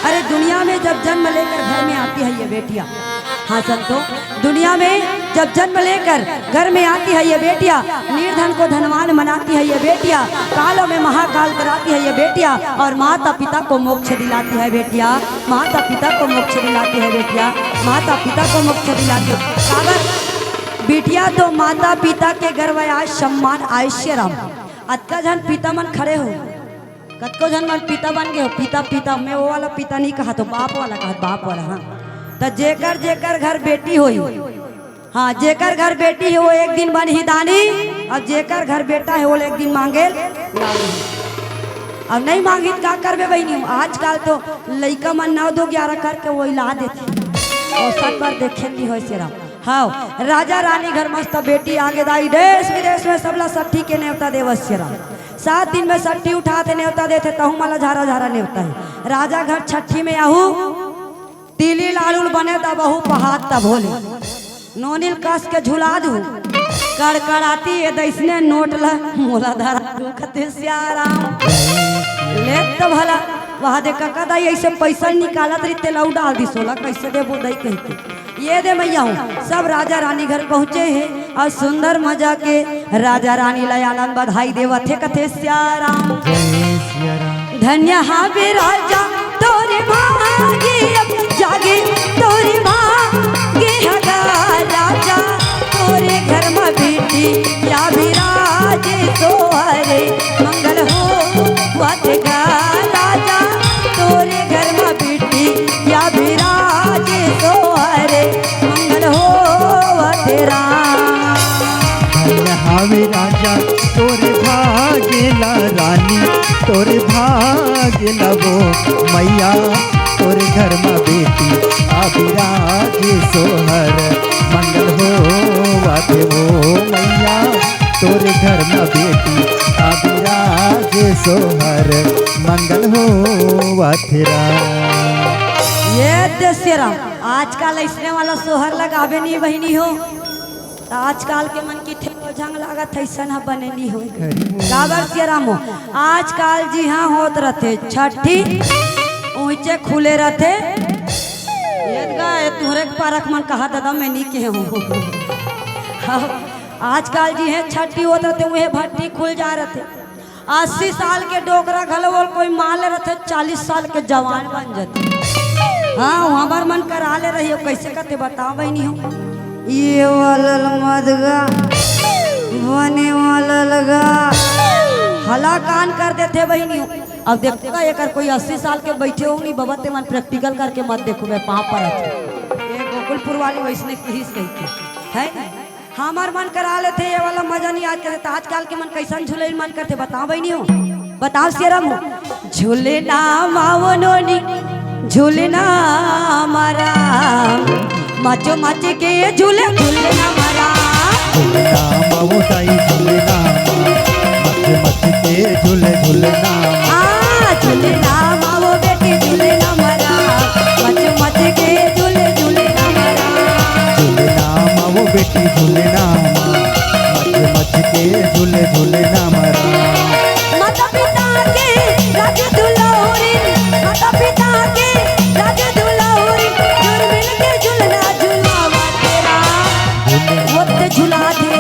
अरे, दुनिया में जब जन्म लेकर घर में आती है ये बेटियां, हाँ संतो, दुनिया में जब जन्म लेकर घर में आती है ये बेटियां, निर्धन को धनवान बनाती है ये बेटियां, कालों में महाकाल कराती है ये बेटियां, और माता पिता को मोक्ष दिलाती है बेटियां, माता पिता को मोक्ष दिलाती है बेटियां, माता पिता को मोक्ष दिलाती है। काबर? बिटिया तो माता पिता के गर्व आय, सम्मान आय सियाराम। अतका झन पिता मन खड़े हो, कतको झन मन पिता बन गे हो, पिता, पिता, मैं वो वाला पिता नहीं कहा, तो बाप वाला कहा, बाप वाला, हाँ। त जेकर, जेकर घर बेटी होही, हाँ, जेकर घर बेटी हे, वो एक दिन बनही दानी, अउ जेकर घर बेटा हे, वो एक दिन मांगे लानी। अब नहीं मांगी त का करबे बहिनी? आजकल तो लइका मन नौ दो ग्यारह करके वो ला देथे, अउ सत बार देखे नहीं होय सियाराम। हाँ, राजा रानी घर मस्त बेटी आगे दाई, देश विदेश में सबला सट्ठी के नेवता देवत सियाराम। सात दिन में सट्ठी उठाथे, नेवता देथे, तहू मला झारा झारा नेवता हे। राजा घर छट्ठी में आहू, तिली लाड़ू ल बने दबहू पहात तभो ले। नोनी ल कस के झुला दू, कड़कड़ाती ए दइसने नोट ल मोला धरा दू, कथे सियाराम। ले त भला, वहा दे कका दाई अइसे पइसा निकालत रहिते, लऊ डाल दिस ओला, कइसे देबो दाई कहिके। ये दे मइया हो, सब राजा रानी घर पहुंचे हे अउ सुंदर मजा के राजा रानी ला आनंद बधाई देवत हे, कथे सियाराम। धन्य हावे राजा तोरे भागे, अब जागे तोरे भागे हगा राजा, तोरे घर म बेटी या विराजे सोहरे मंगल होवत गा राजा, तोरे घर म बेटी या विराजे सोहरे मंगल होवत राम। धन्य हावे राजा तोर भागे ला रानी, तोर भागे ला वो मइया, तोर घर म बेटी आ विराजे सोहर मंगल होवत हे वो मइया, तोर घर म बेटी आ विराजे सोहर मंगल होवत हे राम। ये दे सियाराम, आजकल अइसने वाला सोहर लगाबे नहीं बहिनी हो। त आजकल के मन किथे झंग लागत हे, अइसन ह बने नी होय। काबर सियाराम हो, आजकल जिहां होत रथे छट्ठी, उइचे खुले रथे। ये गा, ये तुहरे के पारक मन कहा दादा, मैं नी कहे हूं। आजकल जी हे छट्ठी होत रथे, उहे भट्टी खुल जा रथे। अस्सी साल के डोकरा घलो ओला कोई मान ले रथे, चालीस साल के जवान बन जाथे। हाँ, हमर मन करा ले रही हो, कैसे कथे बताओ बहिनी हो। ये वाला मदगा, बने वाला लगा, हला कान कर देथे बहिनी हो। अब देखो एकर कोई अस्सी साल के बैठे हो नहीं बाबा, ते मन प्रैक्टिकल करके मत देखो, मैं पाँव परत हूँ। ये गोकुलपुर वाली वैसने कहिस कहिके, है ना? हमर मन करा लेथे ये वाला मजा नहीं आज करथे, त आजकल के मन कैसन झूले मन करथे, बताओ बहिनी हो, बताओ सियाराम हो। झूलना मावो नोनी, झूलना मारा, मचो मच के झूले झूलना मारा। झूलना मावो ताई झूलना मा, मच मच के झूले झूलना मा। आ, झूलना मावो बेटी झूलना मारा, मच मच के झूले झूलना मारा। झूलना मावो बेटी झूलना मा, मच मच के झूले झूलना मारा। माता पिता के राज दुलारी, माता पिता के राज दुलारी, जुड़ मिल के झूलना झूलावा तेरा। वो ते झुला दे,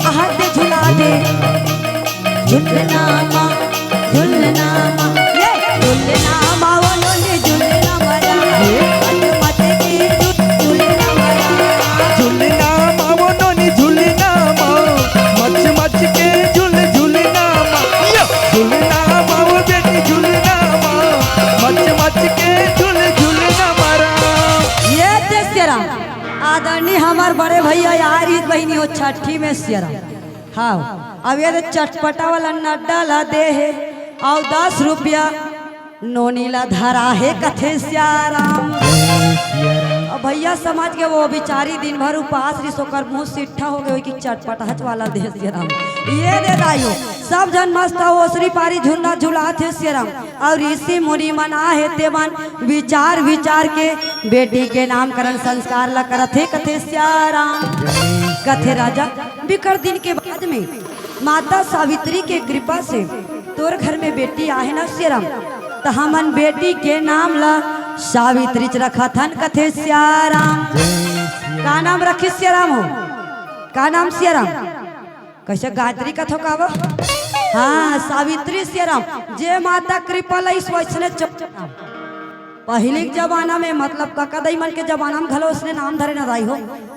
आहत ते झुला दे। झुलना मा, झुलना मा, ये झुलना मा वो नोनी झुलना मारा। ये। मत मत के झुल-, झुलना मारा। झुलना मा वो नोनी झुलना मा, मच मच के झुल झुलना मा। ये। झुलना मा वो बेटी झुलना मा, मच मच के झुल झुलना मारा। ये ते सियाराम, आदरणीय हमार बड़े भैया यार, इस बहिनी हो छठी में सियाराम। हाँ, अब ये तो चटपटा वाला नड्डा ला दे हे, अउ दस रुपया नोनी ला धरा हे, कथे सियाराम। जय सियाराम। अब भैया समझ के वो बेचारी दिन भर उपास रहिस, ओकर मुंह सिट्ठा हो गए कि चटपटाहच वाला दे सियाराम। ये दे दाई हो, सब झन मस्त ओसरी पारी झुलना झुलात हे सियाराम। अउ ऋषि मुनि मन आहे ते मन विचार विचार के बेटी के नामकरण संस्कार ला करत हे, कथे सियाराम। जय कथे राजा, बिकट दिन के बाद में माता सावित्री के कृपा से तोर घर में बेटी आहे ना सियाराम, त हमन बेटी के नाम ला सावित्रीच रखत हन, कथे सियाराम। जय सिया का नाम रखिस सियाराम हो? का नाम सियाराम? कैसे गायत्री कथो का वो? हाँ, सावित्री सियाराम, जे माता कृपा लइस वैसने चो-, पहिली के जमाना में, मतलब कका दई मन के जमाना में घलो उसने नाम धरे न दाई हो।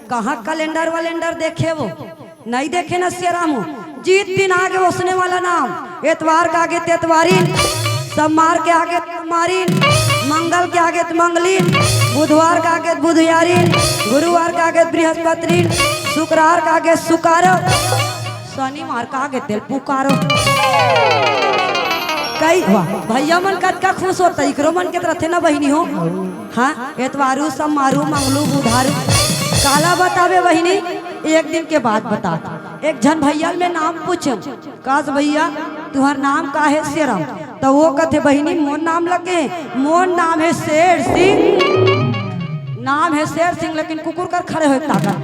कहाँ कैलेंडर वैलेंडर देखे वो? नहीं देखे न सियाराम हो। जिस दिन आगे उसने वाला नाम, एतवार का आगे तेतवारिन, सोमवार के आगे सोमवारिन, मंगल के आगे मंगलिन, बुधवार का आगे बुधियारिन, गुरुवार का आगे बृहस्पतिन, शुक्रवार का आगे शुक्र, शनिवार का आगे तेल पुकारो। कई वाह, भैया मन कतका खुश होता, इकरो मन के तरह थे ना बहिनी हो। हाँ, एतवारू, समारू, मंगलू, बुधारू। काला बतावे बहिनी, एक दिन के बाद बता। एक झन भैया में नाम पूछे, कास भैया, तुहर नाम का हे सियाराम? त वो कथे, बहिनी, मोर नाम लगे, मोर नाम हे शेर सिंह। नाम हे शेर सिंह, लेकिन कुकुर कर खड़े होए ताकत।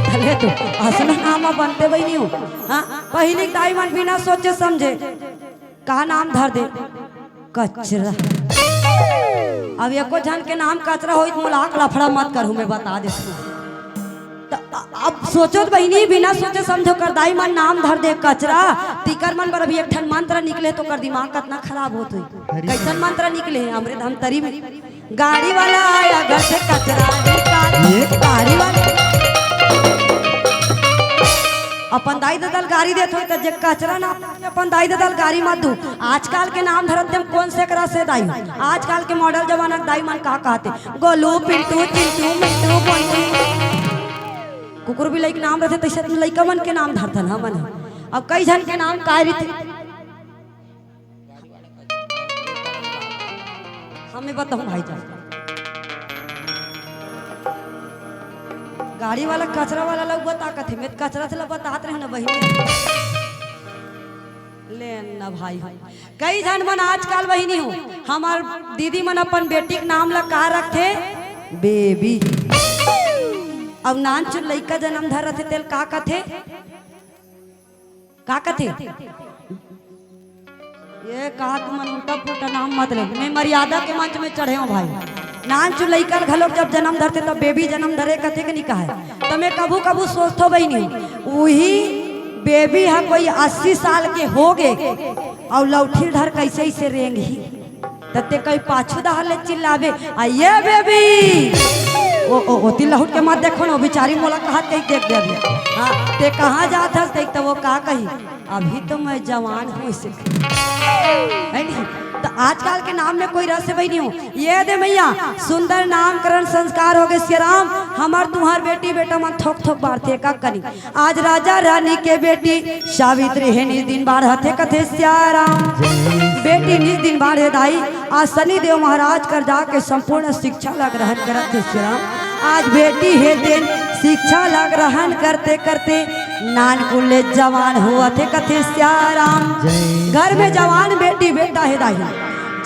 भले तो असल नाम अब बनते बहिनी हो। हाँ, पहिली दाई मन बिना सोचे समझे का नाम धर दे, कचरा। अब एको झन के नाम कचरा होई त मोला आँख लफड़ा मत करहू, मैं बता देथों। त अब सोचो त बहिनी, बिना सोचे समझे ओकर दाई मन नाम धर दे कचरा। तिकर मन बर अभी एक ठन मंत्र निकले त ओकर दिमाग कतना खराब होत होई। अरे। कैसन मंत्र निकले हे हमरे धमतरी में? गाड़ी वाला आया घर से कचरा निकाल। ये? गाड़ी वाला अपन दाई ददा ल गारी देत होई त जे कचरा ना अपन दाई ददा ल गारी मत दू। आजकल के नाम धरत ते कोन से करा से दाई? आजकल के मॉडल जमाना के दाई मन का कहते? गोलू, पिंटू, चिंटू, मिंटू, मोंटू। कुकुर बिलाई के नाम रथे, तइसे लइका मन के नाम धरथन हमन ह। अब कई झन के नाम काय रथे? हमें बताऊं भाई जान, गाड़ी वाला कचरा वाला लोग बता कथे, मैं कचरा से ला बतात रहे ना बहिनी। ले ना भाई हो। कई झन मन आजकल बहिनी हो, हमार दीदी मन अपन बेटी के नाम ला का रखथे? बेबी। अब नानचुन लइका जन्म धर रथे, तेल का कथे? का कथे? ये कहा तुमन उल्टा पुल्टा नाम मत ले, मैं मर्यादा के मंच में चढ़े हूँ भाई। नानचुन लइका घलोक जब जन्म धरथे तब बेबी जन्म धरे कथे के नहीं कहे। तो मैं कभू कभू सोचथो बहिनी, उही बेबी ह कोई अस्सी साल के हो गे अउ लौठी धर कइसे अइसे रेंगही, त तें कहीं पाछू डहर ले चिल्लाबे, "आ ये बेबी, ओ, ओ, ओती लहुट के मत देखो ना, वो बिचारी मोला कहत कहीं देख देबे।" हाँ, तें कहाँ जात हस, त वो का कही, "अभी तो मैं जवान हूँ," अइसे। है नहीं? त आजकल के नाम में कोई रस बई नहीं हो। ये दे मइया, सुंदर नामकरण संस्कार हो गे सियाराम। हमर तुंहर बेटी बेटा मन थोक थोक बाढ़थे, का करी। आज राजा रानी के बेटी सावित्री हे निस दिन बाढ़थे कथे सियाराम। बेटी निस दिन बाढ़े दाई, आज शनि देव महाराज कर जाके संपूर्ण शिक्षा ला ग्रहण करत हे सियाराम। आज बेटी हे तेन शिक्षा ला ग्रहण करते करते नानकुन ले जवान होवत हे कथे सियाराम। घर में जवान बेटी बेटा हे दाई,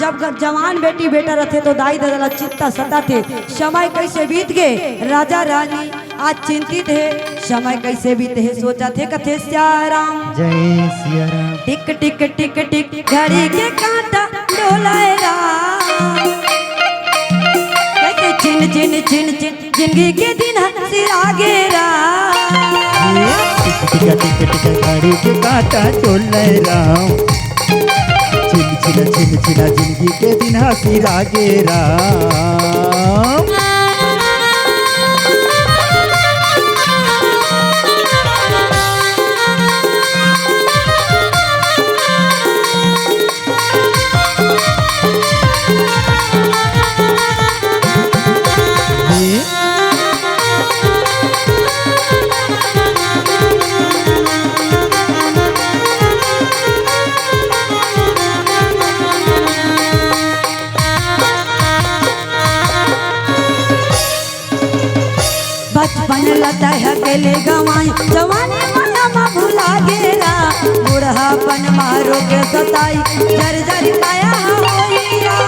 जब ग-, जवान बेटी बेटा रथे तो दाई ददा ला चिंता सताथे, समय कइसे बीत गे। राजा रानी आज चिंतित हे, समय कइसे बीत हे, सोचत हे कथे सियाराम। जय सियाराम। टिक टिक टिक टिक घड़ी के कांटा डोलय राम, कइसे छिन छिन छिन छिन जिंदगी के दिन ह सिरागे राम। टिक टिक टिक टिक घड़ी के कांटा डोलय राम, छिन छिन छिन छिन जिंदगी के दिन ह सिरागे राम। बचपन ल तैं अकेले गंवाई, जवानी माया म भुला गे रा, बुढ़ापन मारो के सताई, जर जर काया होई रा।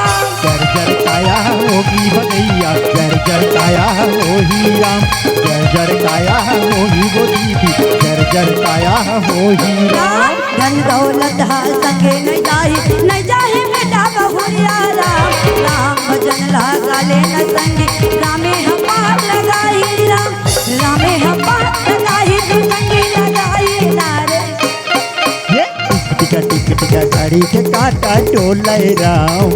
जर जर काया होगी भगैया, जर जर काया होही राम, जर जर काया होही वो दीदी, जर जर काया होही राम। धन दौलत हा संगे नहीं जाही, नहीं जाही बेटा बहुरिया राम। राम भजन ला गाले न संगी, रामे हम पार लगाही राम, रामे हम पार लगाही तू संगी लगाही ना रे। ये टिक टिका टिक टिका घड़ी के कांटा डोलय राम,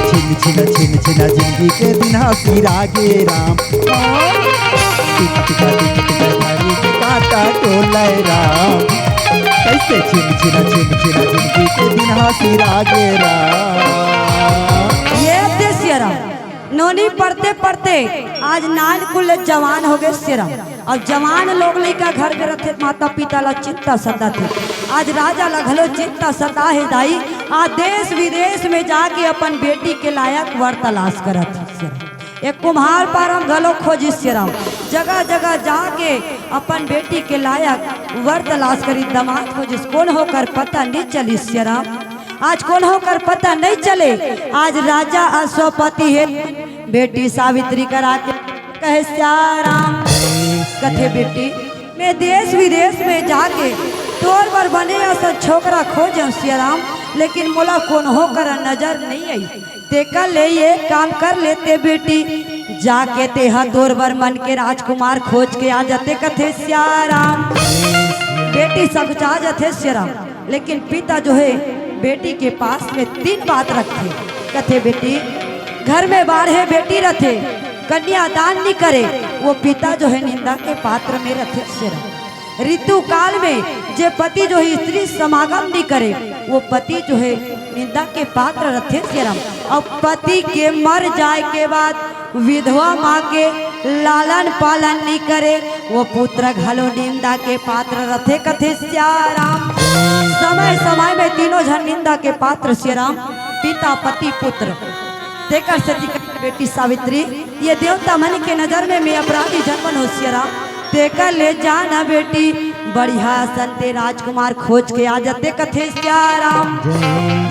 छिन छिन छिन छिन जिंदगी के दिन ह सिरागे राम। टिक टिका टिक टिका घड़ी के कांटा डोलय राम, कइसे छिन छिन छिन छिन जिंदगी के दिन ह सिरागे राम। ये दे सियाराम, नोनी पढ़ते पढ़ते आज नानकुन ले जवान हो गे सियाराम। अब जवान लोग लइका घर में रथे, माता पिता ला चिंता सताथे। आज राजा ला घलो चिंता सता हे दाई। आज देश विदेश में जाके अपन बेटी के लायक वर तलाश करत हे। एक कुम्हार पारम घलो खोजिस सियाराम, जगह जगह जाके अपन बेटी के लायक वर तलाश करिस, दमाद खोजिस, कोनो कर पता नइ चलिस सियाराम। आज कोनो कर पता नइ चले। आज राजा अश्वपति हे, बेटी सावित्री करा के कहे सियाराम। कथे बेटी, मैं देश विदेश में जाके तोर बर बने असन छोकरा खोजेंव सियाराम, लेकिन मोला कोनो करा नजर नइ आई। तेकर ले ये काम कर लेते बेटी, जाके तेहा तोर बर मन के राजकुमार खोज के आ जाते कथे सियाराम। बेटी सकुचा जाथे सियाराम, लेकिन पिता जो हे बेटी के पास में तीन बात रखथे। कथे बेटी, घर में बाढ़े बेटी रथे, कन्यादान नइ करे, वो पिता जो हे निंदा के पात्र में रथे सियाराम। ऋतु काल में जे पति जो हे स्त्री समागम नइ करे, वो पति जो हे निंदा के पात्र रथे सियाराम। अउ पति के मर जाय के बाद विधवा माँ के लालन पालन नइ करे, वो पुत्र घलो निंदा के पात्र रथे कथे सियाराम। समय समय में तीनों झन निंदा के पात्र सियाराम, पिता पति पुत्र। तेकर सेती कथे बेटी सावित्री, ये देवता मन के नजर में मैं अपराधी झन बनों सियाराम, तेकर ले जा ना बेटी, बढ़िया असन ते राजकुमार खोज के आ जाते कथे सियाराम।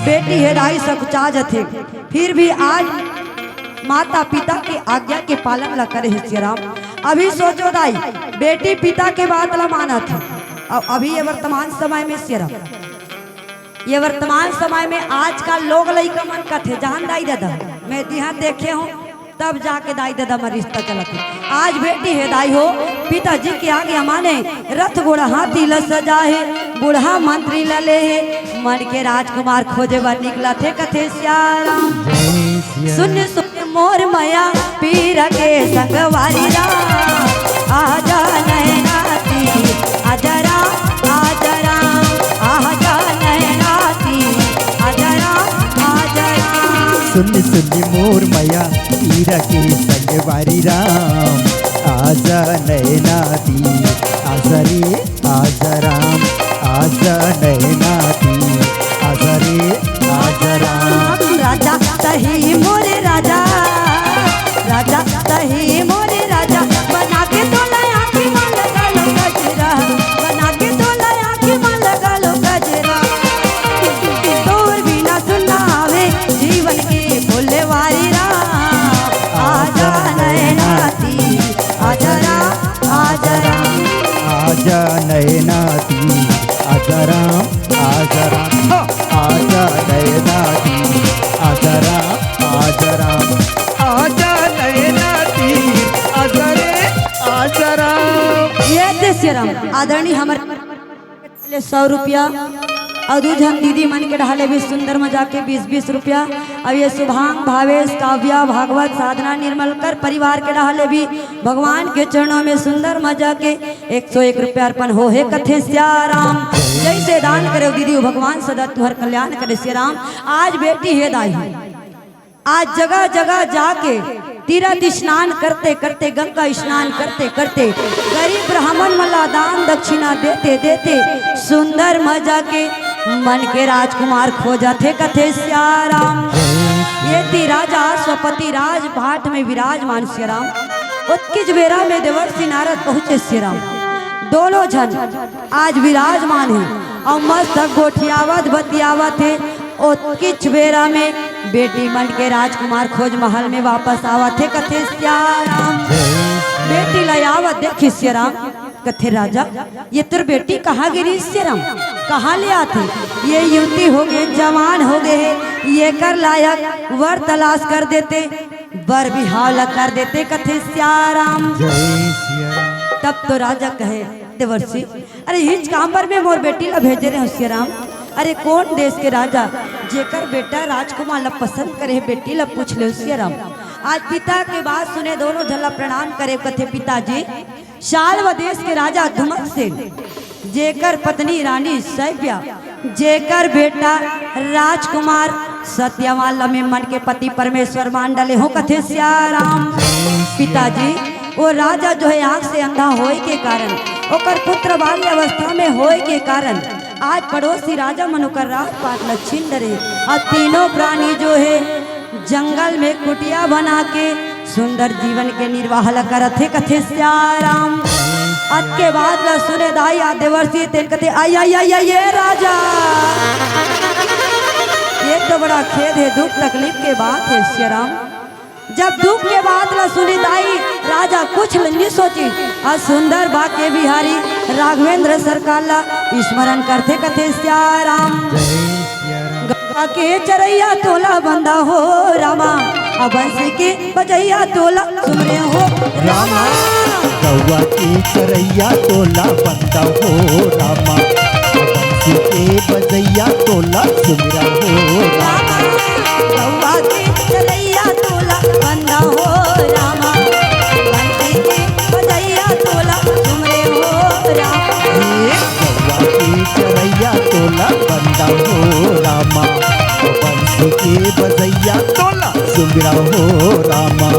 बेटी हे दाई सकुचा जाथे, फिर भी आज माता पिता के आज्ञा के पालन ला करे हे सियाराम। अभी सोचो दाई, बेटी पिता के बात ला मानत हे, अउ अभी ये वर्तमान समय में सियाराम ये वर्तमान समय में आजकल लोग लइका मन कथे, जान दाई ददा, मैं तिहां देखे हूँ, तब जाके दाई ददा म रिश्ता चलत हे। आज बेटी हे दाई हो, पिताजी के आगे माने रथ घोड़ा हाथी ल सजा हे, बूढ़ा मंत्री ल ले हे, मन के राजकुमार खोजे बर निकलत हे कथे सियाराम। सुन सुन मोर मया पीरा के संगवारी राम, आजा नैना तीर, आजा राम, आजा राम, आजा नैना तीर, आजा राम, आजा राम। सुन सुन मोर मया पीरा के संगवारी राम, आजा नैना तीर, आजा रे, आजा राम, आजा नैना तीर, आजा रे, आजा राम। राजा तही मोरे राजा, राजा तही मोरे राजा, बना के तोला आँखी मा लगा लो गजरा, बना के तोला आँखी मा लगा लो गजरा। तोर बिना सुन्ना आवे जीवन के फुलवारी राम, आजा नैना तीर, आजा राम, आजा राम। आजा नैना तीर, आजा राम, आजा राम, हो, आजा नैना तीर, आजा राम, आजा राम, आजा नैना तीर, आजा रे, आजा राम। ये दे सियाराम, आदरणीय हमर ले सौ रुपया अउ दू झन दीदी मन के डहाले भी सुंदर मजा के बीस बीस रुपया। अउ ये शुभांग, भावेश, काव्या, भागवत, साधना, निर्मलकर परिवार के डहाले भी भगवान के चरणों में सुंदर मजा के एक सौ एक रुपया अर्पण हो हे कथे सियाराम। जैसे दान करे दीदी, वो भगवान सदा तुहर कल्याण करे सियाराम। आज बेटी हे दाई, आज जगह जगह जाके तीरथ स्नान करते करते, गंगा स्नान करते करते, गरीब ब्राह्मण मन ला दान दक्षिणा देते देते सुंदर मजा के मन के राजकुमार खोजत हे कथे सियाराम। ये ती राजा अश्वपति राजभाट में विराजमान सियाराम। ओतकीच बेरा में देवर्षि नारद पहुँचे सियाराम। दोनों झन आज विराजमान हे अउ मस्त गोठियावत बतियावत हे। ओतकीच बेरा में बेटी मन के राजकुमार खोज महल में वापस आवत हे कथे सियाराम। बेटी ला आवत देखिस सियाराम, कथे राजा, ये तोर बेटी कहाँ गिरी सियाराम, कहाँ ले आथे? ये युवती हो गे, जवान हो गे हे, येकर लायक वर तलाश कर देते, बर बिहाव ला कर देते कथे सियाराम। तब तो राजा कहे, देवर्षि, अरे हिच काम बर में मोर बेटी ला भेजे रहे सियाराम। अरे कोन देश के राजा जेकर बेटा राजकुमार ला पसंद करे हे, बेटी ला पूछ ले सियाराम। आज पिता के बात सुने दोनों झन ला प्रणाम करे, कथे पिताजी, साल्व देश के राजा धुमत सेन, जेकर पत्नी रानी सैब्या, जेकर बेटा राजकुमार सत्यवान ल में मन के पति परमेश्वर मान डले हो कथे सियाराम। पिताजी, वो राजा जो है आंख से अंधा होए के कारण, ओकर पुत्र बाल्य अवस्था में होए के कारण आज पड़ोसी राजा मन ओकर राजपाट ल छीन डरे। अउ तीनों प्राणी जो है जंगल में कुटिया बना के सुंदर जीवन के निर्वाह ल करत हे कथे सियाराम। अतके बात ल सुने दाई आ देवर्षि तेन कथे, आई आई आई आई ये राजा, ये तो बड़ा खेद हे, दुख तकलीफ के बात हे सियाराम। जब दुख के बात ल सुनी दाई, राजा कुछ ल नी सोची, अउ सुंदर बाके बिहारी राघवेंद्र सरकार ल स्मरण करथे कथे सियाराम। गवा के चरैया तोला बंदा हो रामा, अउ बंसी के बजैया तोला सुमरे हो रामा। गवा के चरैया तोला बंदा हो रामा, बंसी के बजैया तोला सुमिरा हो रामा। गवा के चरैया तोला बंदा हो रामा, बंसी के बजैया तोला सुमरे हो रामा। गवा के चरैया तोला बंदा हो रामा, बंसी के बजैया तोला सुमिरा हो रामा।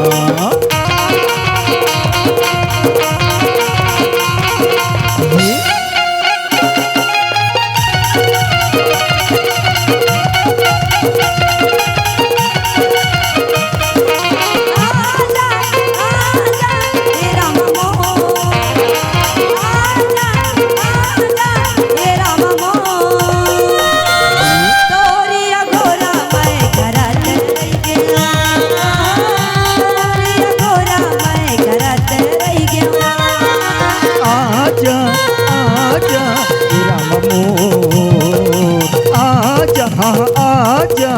आजा, आजा, ए राम मोर, आजा, हाँ, आजा,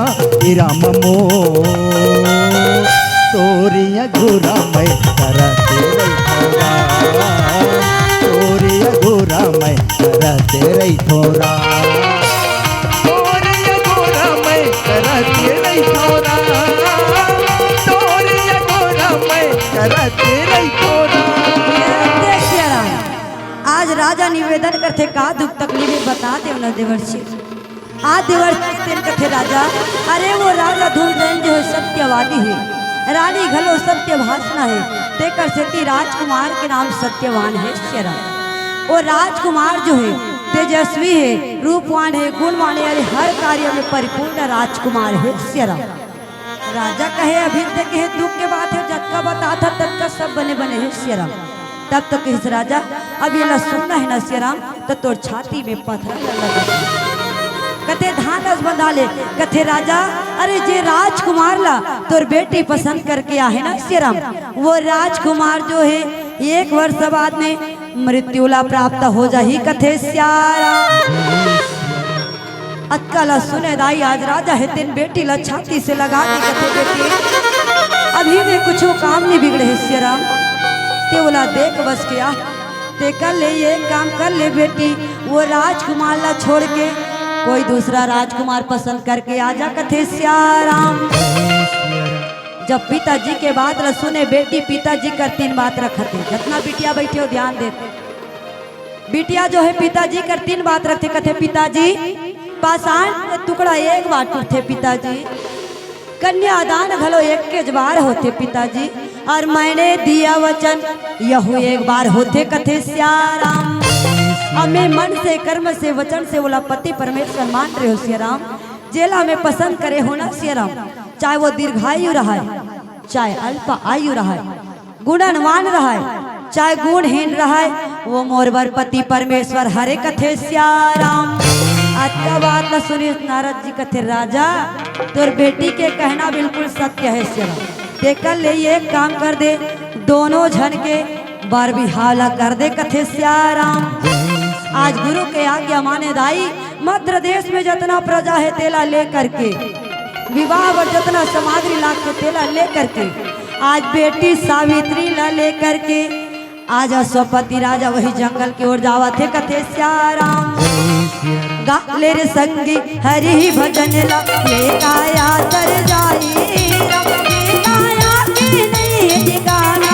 ए राम मोर। तोरिया गोरा मैं करते रही थोरा, तोरिया गोरा मैं करते रही थोरा। तोरिया गोरा मैं करते रही थोरा, तोरिया गोरा मैं करते रही थोरा। देख सिया राम, आज राजा निवेदन करथे, का दुख तकलीफ हे बता देव न देवर्षि। आज देवर्षि तेन कथे राजा, अरे वो राजा धूम्रसेन जो हे सत्यवादी हे, रानी घलो सत्यभाषणा हे, तेकर सेती राजकुमार के नाम सत्यवान हे सिया राम। वो राजकुमार जो हे तेजस्वी हे, रूपवान हे, गुणवान हे, अरे हर कार्य में परिपूर्ण राजकुमार हे सिया राम। राजा कहे, अभी तक ये दुख के बात हे, जतका बताथा ततका सब बने बने हे सिया राम। तब तो कहिस राजा, अब ये ला सुनना हे ना सिया राम, तो तोर छाती में पत्थर ला लगा दे। कथे धान अस बंधा ले, कथे राजा, अरे जे राजकुमार ला तोर बेटी पसंद करके आहे ना सिया राम, वो राजकुमार जो हे एक वर्ष बाद में मृत्यु ला प्राप्त हो जाही, कथे सिया राम। अतका ला सुने दाई, आज राजा हे तेन बेटी ला छाती से लगा के कथे, बेटी, अभी में कुछू काम नइ बिगड़े हे सिया राम, ते ओला देख बस के आ, ते कर ले, ये काम कर ले बेटी, वो राजकुमार ला छोड़ के कोई दूसरा राजकुमार पसंद करके आ जा, कथे सिया राम। जब पिताजी के बात ला सुने बेटी, पिताजी कर तीन बात रखथे, जतना बिटिया बइठे हो ध्यान देते। बिटिया जो हे पिताजी कर तीन बात रखथे, कथे पिताजी, पाषाण के टुकड़ा एक बार टूटथे पिताजी, कन्यादान घलो एकेच बार होथे पिताजी, अउ मैंने दिया वचन यहू एक बार होथे, कथे सिया राम। अउ मैं मन से, कर्म से, वचन से ओला पति परमेश्वर मान रहे हो सिया राम, जेला मैं पसंद करे हो ना सिया राम, चाहे वो दीर्घायु रहय, चाहे अल्प आयु रहय, गुणवान रहय, चाहे गुणहीन रहय, वो मोर बर पति परमेश्वर हरे, कथे सिया राम। अतका बात ला सुनिस नारद जी, कथे राजा, तोर बेटी के कहना बिल्कुल सत्य हे सिया राम। तेकर ले एक काम कर दे, दोनों झन के बर बिहाव ला कर दे, कथे सिया राम। आज गुरु के आज्ञा माने दाई, मद्र देश में जतना प्रजा हे तेला लेकर के, विवाह बर जतना सामग्री लागथे तेला लेकर के, आज बेटी सावित्री ला लेकर के आज अश्वपति राजा वही जंगल के ओर जावत हे, कथे सिया राम। गा ले रे संगी हरि भजन ला, ये काया तर जाई राम, ये काया के नहीं ठिकाना,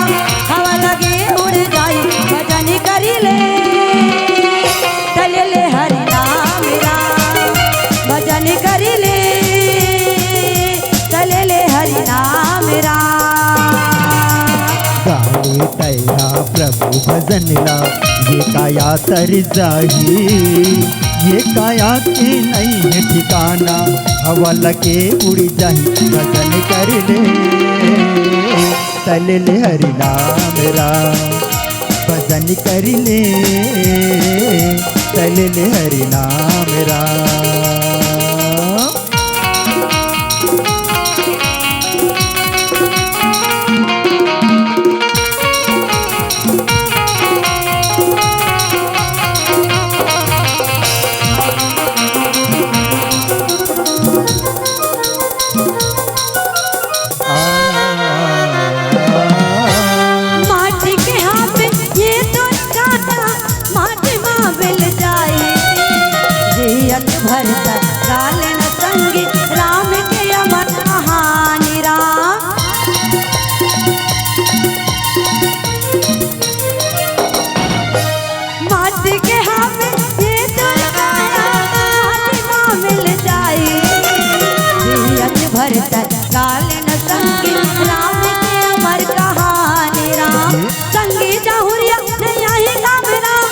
हवा लगे उड़ जाई भजन करी ले। तले ले हरि नाम राम, भजन करी ले। तले ले हरि नाम राम। गावे तैया प्रभु भजन ला, ये काया तर जाही, ये काया के नहीं है ठिकाना, हवा लगे उड़ जाही भजन कर ले। तले ले हरि नाम राम, भजन कर ले। तले ले हरि नाम राम। माटी के हाथ ये तो काटा, माटी मा मिल जाई। जियत भर गाल न संगी, राम के अमर कहानी राम। माटी के हाथ ये तो काटा, माटी मा मिल जाई। जियत भर गाल न संगी, राम के अमर कहानी राम। संगी जाहुरिया नहीं आही काम राम,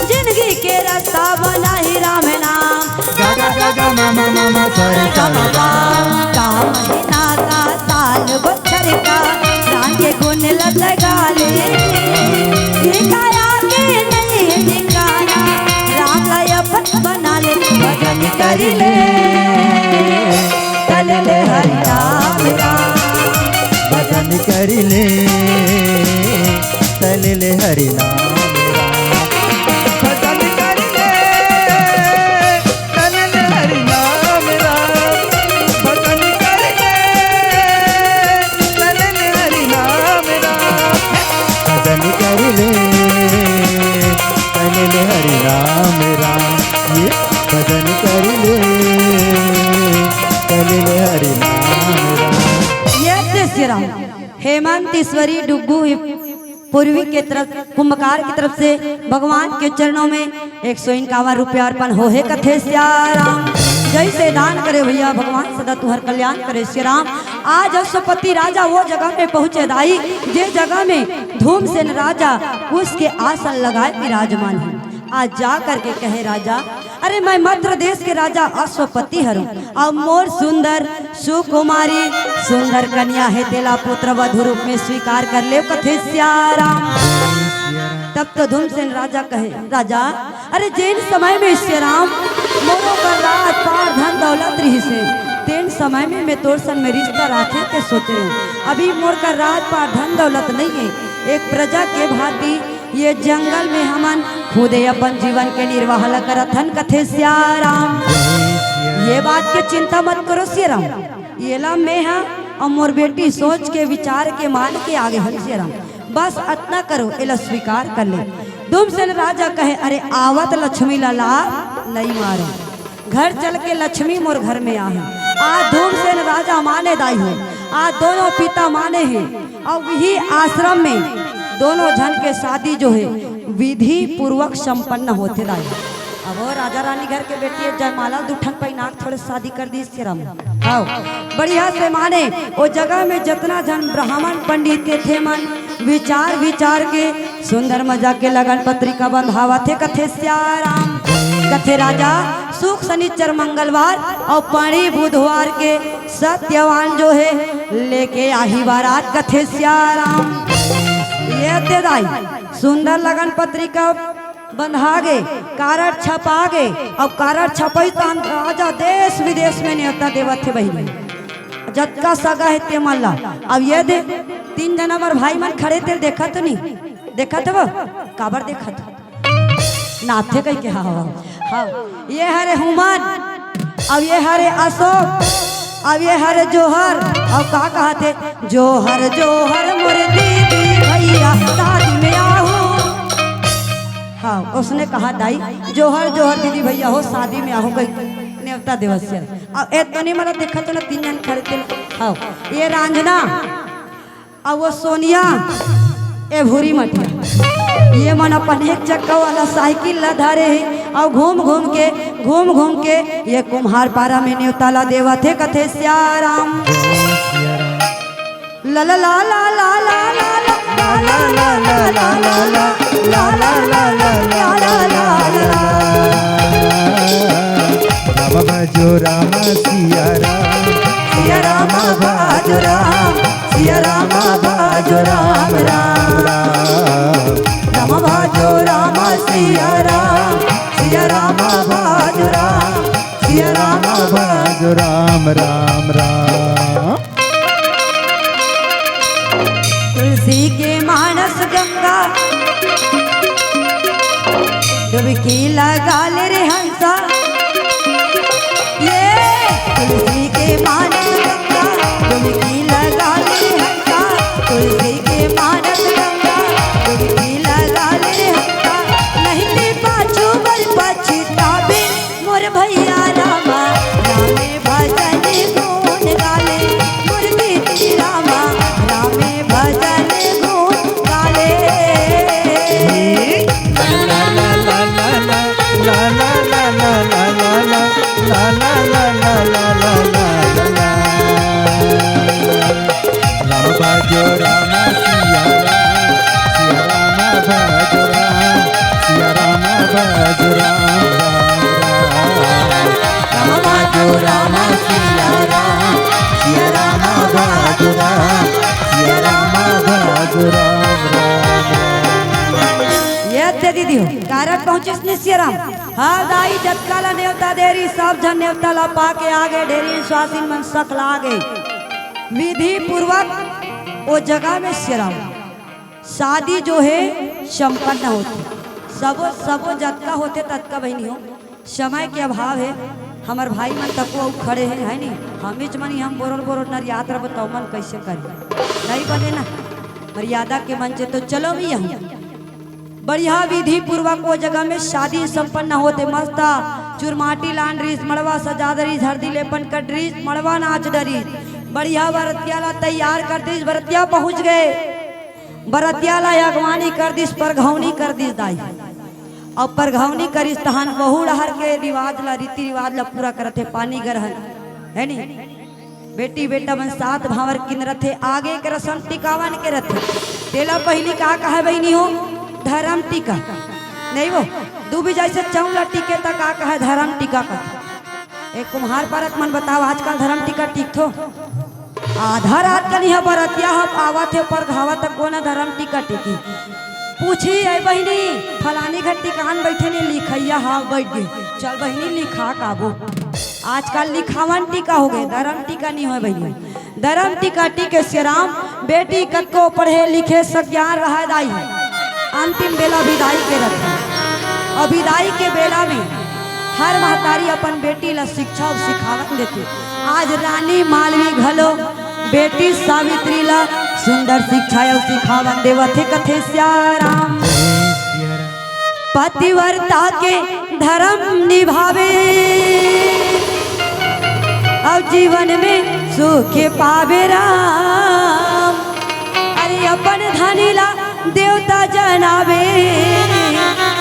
जिंदगी के रास्ता बनाही राम नाम। गा गा गा गा मा मा मा मा सा रे सा रे गा। का महीना का साल बछर का, राम के गुण लत गा ले। ये काया के नहीं ठिकाना, राम ला अपन बना ले, भजन कर ले। तले ले हरि नाम राम, भजन कर ले। तले ले हरि नाम राम, भजन कर ले। तले ले हरि नाम राम, भजन कर ले। तले ले ले ले हरि नाम राम। ये दृश्य राम हेमंत ईश्वरी डुग्गू पूर्वी के तरफ कुंभकार की तरफ से भगवान के चरणों में एक सौ इक्यावन रुपया अर्पण हो हे कथे सिया राम। जैसे दान करे भैया भगवान सदा तुहर कल्याण करे सिया राम। आज अश्वपति राजा वो जगह में पहुंचे दाई, जे जगह में धूमसेन राजा उसके आसन लगाए विराजमान है। आज जा करके कहे राजा, अरे मैं मद्र देश के राजा अश्वपति हरंव, अउ मोर सुंदर सुकुमारी सुंदर कन्या हे, तेला पुत्र वधु रूप में स्वीकार कर ले कथे सिया राम। तब तो धूमसेन राजा कहे, राजा, अरे जेन समय में सिया राम मोरो कर राज पाट धन दौलत रहिसे, तेन समय में मैं तोर सन में रिश्ता राखे के सोचे हंव। अभी मोर कर राज पाट धन दौलत नइ हे, एक प्रजा के भांति ये जंगल में हमन खुदे अपन जीवन के निर्वाह ल करत हन कथे सिया राम। ये बात के चिंता मत करो सिया राम, येला मैं हा अउ मोर बेटी सोच के विचार के मान के आगे हन सिया राम। बस अतना करो, एला स्वीकार कर ले। धूमसेन राजा कहे, अरे आवत लक्ष्मी ला लात नइ मारो, घर चल के लक्ष्मी मोर घर में आहे। आज धूमसेन राजा माने दाई हो, आज दोनों पिता माने हे। अउ इही आश्रम में दोनों झन के शादी जो हे विधि पूर्वक संपन्न होथे दाई। अब वो राजा रानी घर के बेटी हे, जयमाला दू ठन पहिना के थोड़े शादी कर दिस सिया राम। हव, बढ़िया से माने ओ जगह में जतना झन ब्राह्मण पंडित के थे मन विचार विचार के सुंदर मजा के लगन पत्रिका बंधावत हे कथे सिया राम। कथे राजा सुख शनिचर मंगलवार अउ पड़ी बुधवार के सत्यवान जो हे लेके आही बारात कथे सिया राम। ये दे दाई सुंदर लगन पत्रिका बंधा गे, कारड छपा गे, अउ कारड छपई तहान राजा देश विदेश में नेवता देवत हे बहिनी। जतका सगा हे ते मन ला। अब ये दे तीन जना हमर भाई मन खड़े तेला देखत तो नहीं, देखत हव? काबर देखत हव? नाथे कहिके, हाँ, हाँ, हाँ। ये हरे हुमन, अब ये हरे अशोक, अब ये हरे जोहर, अउ का कहत हे, जोहर जोहर मोर दीदी भैया शादी में आहू। हाँ, उसने कहा दाई, जोहर जोहर दीदी भैया हो शादी में आहू कहिके नेवता देवत हे। अब ए तो नहीं मला देखत ना तीन जन खड़े तेला। हाँ, ये रांझना अउ वो सोनिया, ए भूरी मटिया, ये मन अपन एक चक्का वाला साइकिल ला धरे हे अउ घूम घूम के, घूम घूम के ये कुम्हार पारा में नेवता ला देवत हे कथे सिया राम। ला ला ला ला। राम भजो राम सिया राम, सिया राम भजो राम, सिया राम भजो राम, राम राम। राम भजो राम सिया राम, सिया राम भजो राम, सिया राम भजो राम, राम राम। तुलसी के मानस गंगा, डुबकी लगा ले रे हंसा। ये तुलसी के मानस गंगा, डुबकी लगा ले हंसा। तुलसी के मानस गंगा, डुबकी लगा ले हंसा। नहीं ते पाछू बर पछताबे मोर भैया रामा, रामे भजन गुण गाले। मोर दीदी रामा, रामे भजन गुण गाले। राम भजो राम सिया राम, सिया राम भजो राम, सिया राम भजो राम, राम राम। राम भजो राम सिया राम, सिया राम भजो राम, सिया राम भजो राम, राम राम। ये दे दीदी हो, कारड पहुंचिस निसिया राम। हाँ दाई, जतका ला नेवता दे रही, सब झन नेवता ला पाके आगे, ढेरी स्वासिन मन सकला आगे। विधि पूर्वक ओ जगह में सिया राम शादी जो हे संपन्न होथे। सबो, सबो जतका होथे ततका बहिनी हो, समय के अभाव हे। हमर भाई मन तको अउ खड़े हे, है नी? हमीच मन ही हम बोरोर बोरोर नरियात रह बताओ मन कैसे करी, नहीं बने ना। मर्यादा के मन से तो चलो भी हम बढ़िया विधि पूर्वक वो जगह में शादी संपन्न होथे। मस्त चुरमाटी लान रिस, मड़वा सजा दरिस, हरदी लेपन कर रिस, मड़वा नाच डरिस। बढ़िया बरतिया ला तैयार कर दिस, बरतिया पहुंच गए। बरतिया ला अगवानी कर दिस, परघौनी कर दिस दाई। अउ परघौनी करिस तहन वहू डहर के रिवाज ला, रीति रिवाज ला पूरा करत हे, पानी गरहन, हे नी? बेटी बेटा मन सात भांवर किंदरथे, आगे के रसम टिकावन के रथे। तेला पहिली का कहे बहिनी हो? धरम टिका। नहीं वो, दू बीजा से चौंग ला टिके त का कहे? धरम टिका कथे। ए कुम्हार परत मन बताव, आजकल धरम टिका टिकथो? आधा रात कन इहाँ बरतिया ह आवत हे, परघावत हे, कोन धरम टिका टिकी? पूछी, "ए बहिनी, फलानी घर टिकान बइठे ने लिखइया?" "हाँ, बइठ गे।" "चल बहिनी, लिखा काबो।" आजकल लिखावन टीका हो गए, धरम टीका नहीं होय बहिनी। धरम टीका टीके सियाराम, बेटी कतको पढ़े लिखे सज्ञान रहय दाई, अंतिम बेला विदाई के रथे। अउ विदाई के बेला में हर महतारी अपन बेटी ला शिक्षा अउ सिखावन देथे। आज रानी मालवी घलो बेटी सावित्री ला सुंदर शिक्षा अउ सिखावन देवत हे, कथे सियाराम। पतिव्रता के धरम निभावे, अउ जीवन में सुख पावे राम। अरे अपन धनी ला देवता जनावे,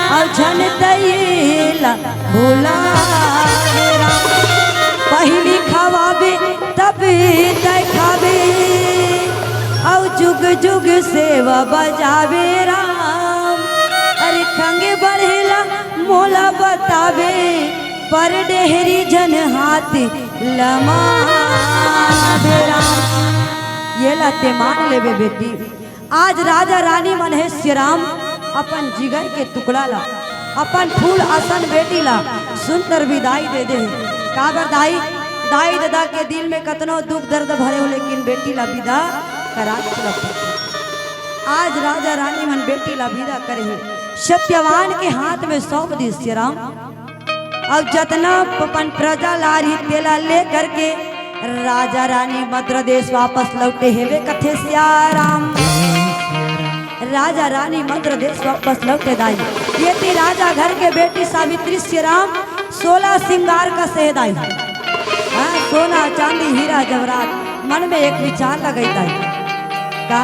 अउ झन तई ला भुलावे राम। पहिली खवावे तब तय खावे, अउ जुग जुग सेवा बजावे राम। अरे खंगे बढ़ेला मोला बतावे, पर डेहरी झन हाथ लमावे राम। ये ला ते मान लेबे बेटी, आज राजा रानी मन हे सियाराम अपन जिगर के टुकड़ा ला, अपन फूल असन बेटी ला सुंदर विदाई दे दे हे। काबर दाई, दाई ददा के दिल में कतनो दुख दर्द भरे हो, लेकिन बेटी ला विदा करा के चलत हे। आज राजा रानी मन बेटी ला विदा करे हे, सत्यवान के हाथ में सौंप दिस सियाराम। अउ जतना अपन प्रजा ला रही तेला ले करके राजा रानी मद्र देश वापस लौटे हेवे, कथे सियाराम। राजा रानी मद्र देश वापस लौटे दाई। ये थी राजा घर के बेटी सावित्री सियाराम, सोलह सिंगार कसे दाई। हाँ, सोना चांदी हीरा जवाहरात, मन में एक विचार लगई दाई। का?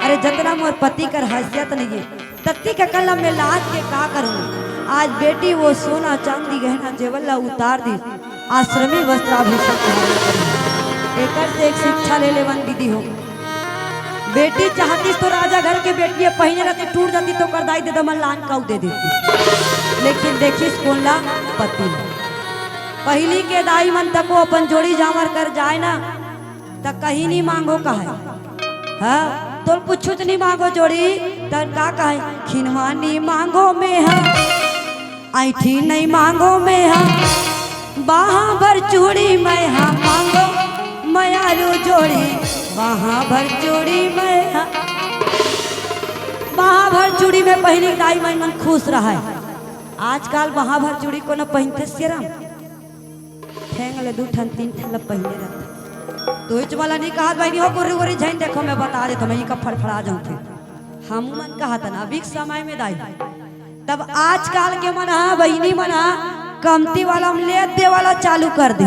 अरे जतना मोर पति कर हैसियत नहीं है, तत्ती के कलम में लाद के का करूं? आज बेटी वो सोना चांदी गहना जेवर ला उतार दिस, आश्रमी वस्त्राभूषण धारण करिस। एकर से एक शिक्षा ले लेवन दीदी हो। बेटी चाहतिस तो राजा घर के बेटी पहिने रहती, टूट जाती तो कर दाई ददा मन लान काऊ दे देती, लेकिन देखिस कोन ला? पति ला। पहिली के दाई मन तको अपन जोड़ी जांवर कर जाय ना, त कहीं नहीं मांगो कहे। हाँ, तोल कुछुच नहीं मांगो जोड़ी, त का कहे? खिनवा नहीं मांगो मैं हा, ऐठी नहीं मांगो मैं हा, बाहा भर चूड़ी मैं हा मांगो, मयारू जोड़ी, बाहा भर चूड़ी मैं हा। बाहा भर चूड़ी में पहिनी दाई मन मन खुश रहय। आजकल बाहा भर चूड़ी कोनो पहिनथे सियाराम? ठेंग ले दू ठन, तीन ठन ल पहिने रहथे। तो इच वाला नहीं कहत बहिनी हो, गोरी गोरी झन देखो, मैं बता देत हंव, मैं इका फड़फड़ा जाऊं फिर। हम मन कहत ना, अभी के समय में दाई, तब आजकल के मन हा, बहिनी मन हा, कमती वाला में ले दे वाला चालू कर दे।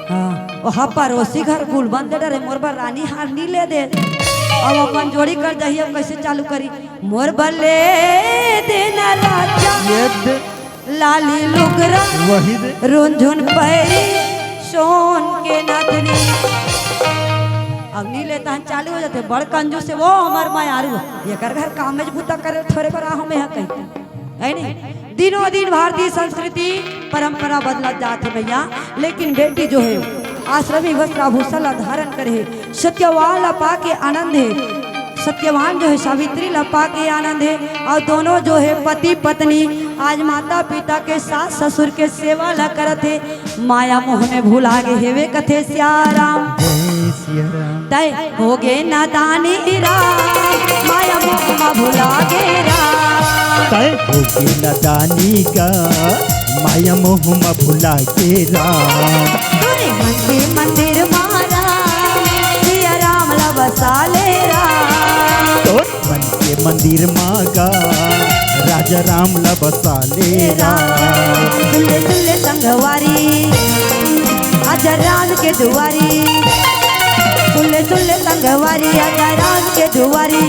हाँ, ओहा पड़ोसी घर गुलबंद डरे, मोर बर रानी हार नहीं ले दे। अब अपन जोड़ी कर जाही, अब कैसे चालू करी? मोर बर ले देना राजा। ये दे लाली लुगरा, वही दे। रुनझुन पैरी, सोन के नथनी। अब नी लेता हन, चालू हो जाथे, बड़ कंजूस हे वो हमर मयारू, एकर घर काम में बूता करे, थोरे बर आहूं मैं हा कहीं, हे नी? दिनों दिन भारतीय संस्कृति परंपरा बदलत जात हे भैया, लेकिन बेटी जो हे आश्रमी वस्त्राभूषण ला धारण करे हे, सत्यवान ला पाके आनंद हे। सत्यवान जो हे सावित्री ला पाके आनंद हे, अउ दोनों जो हे पति पत्नी आज माता पिता के, सास ससुर के सेवा ला करत हे, माया मोह में भुला गे हेवे कथे सियाराम। जय सिया राम। तय हो गे नादानी राम, माया मोह में भुला गे राम। तय हो गे नादानी गा, माया मोह में भुला गे राम। तोरे मन के मंदिर मा राम, सिया राम ला बसा ले राम। तोर मन के मंदिर मा गा, राज राम ला बसा ले राम। सुन ले, सुन ले संगवारी, आजा राम के दुआरी। सुन ले, सुन ले संगवारी, आजा राम के दुआरी।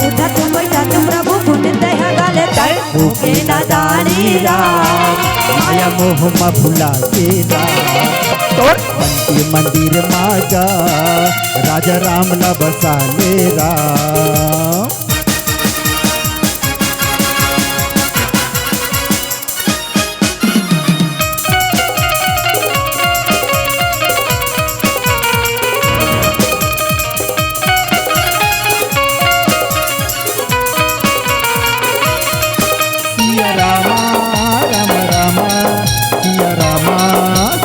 उठा तुम, बैठा तुम, प्रभु गुण तै हगाले तै। होगे नादानी राम, माया मोह मा भुला के राम। तोर मन के मंदिर मा जा, राजा राम ला बसा ले राम। सिया रामा, राम रामा, सिया रामा,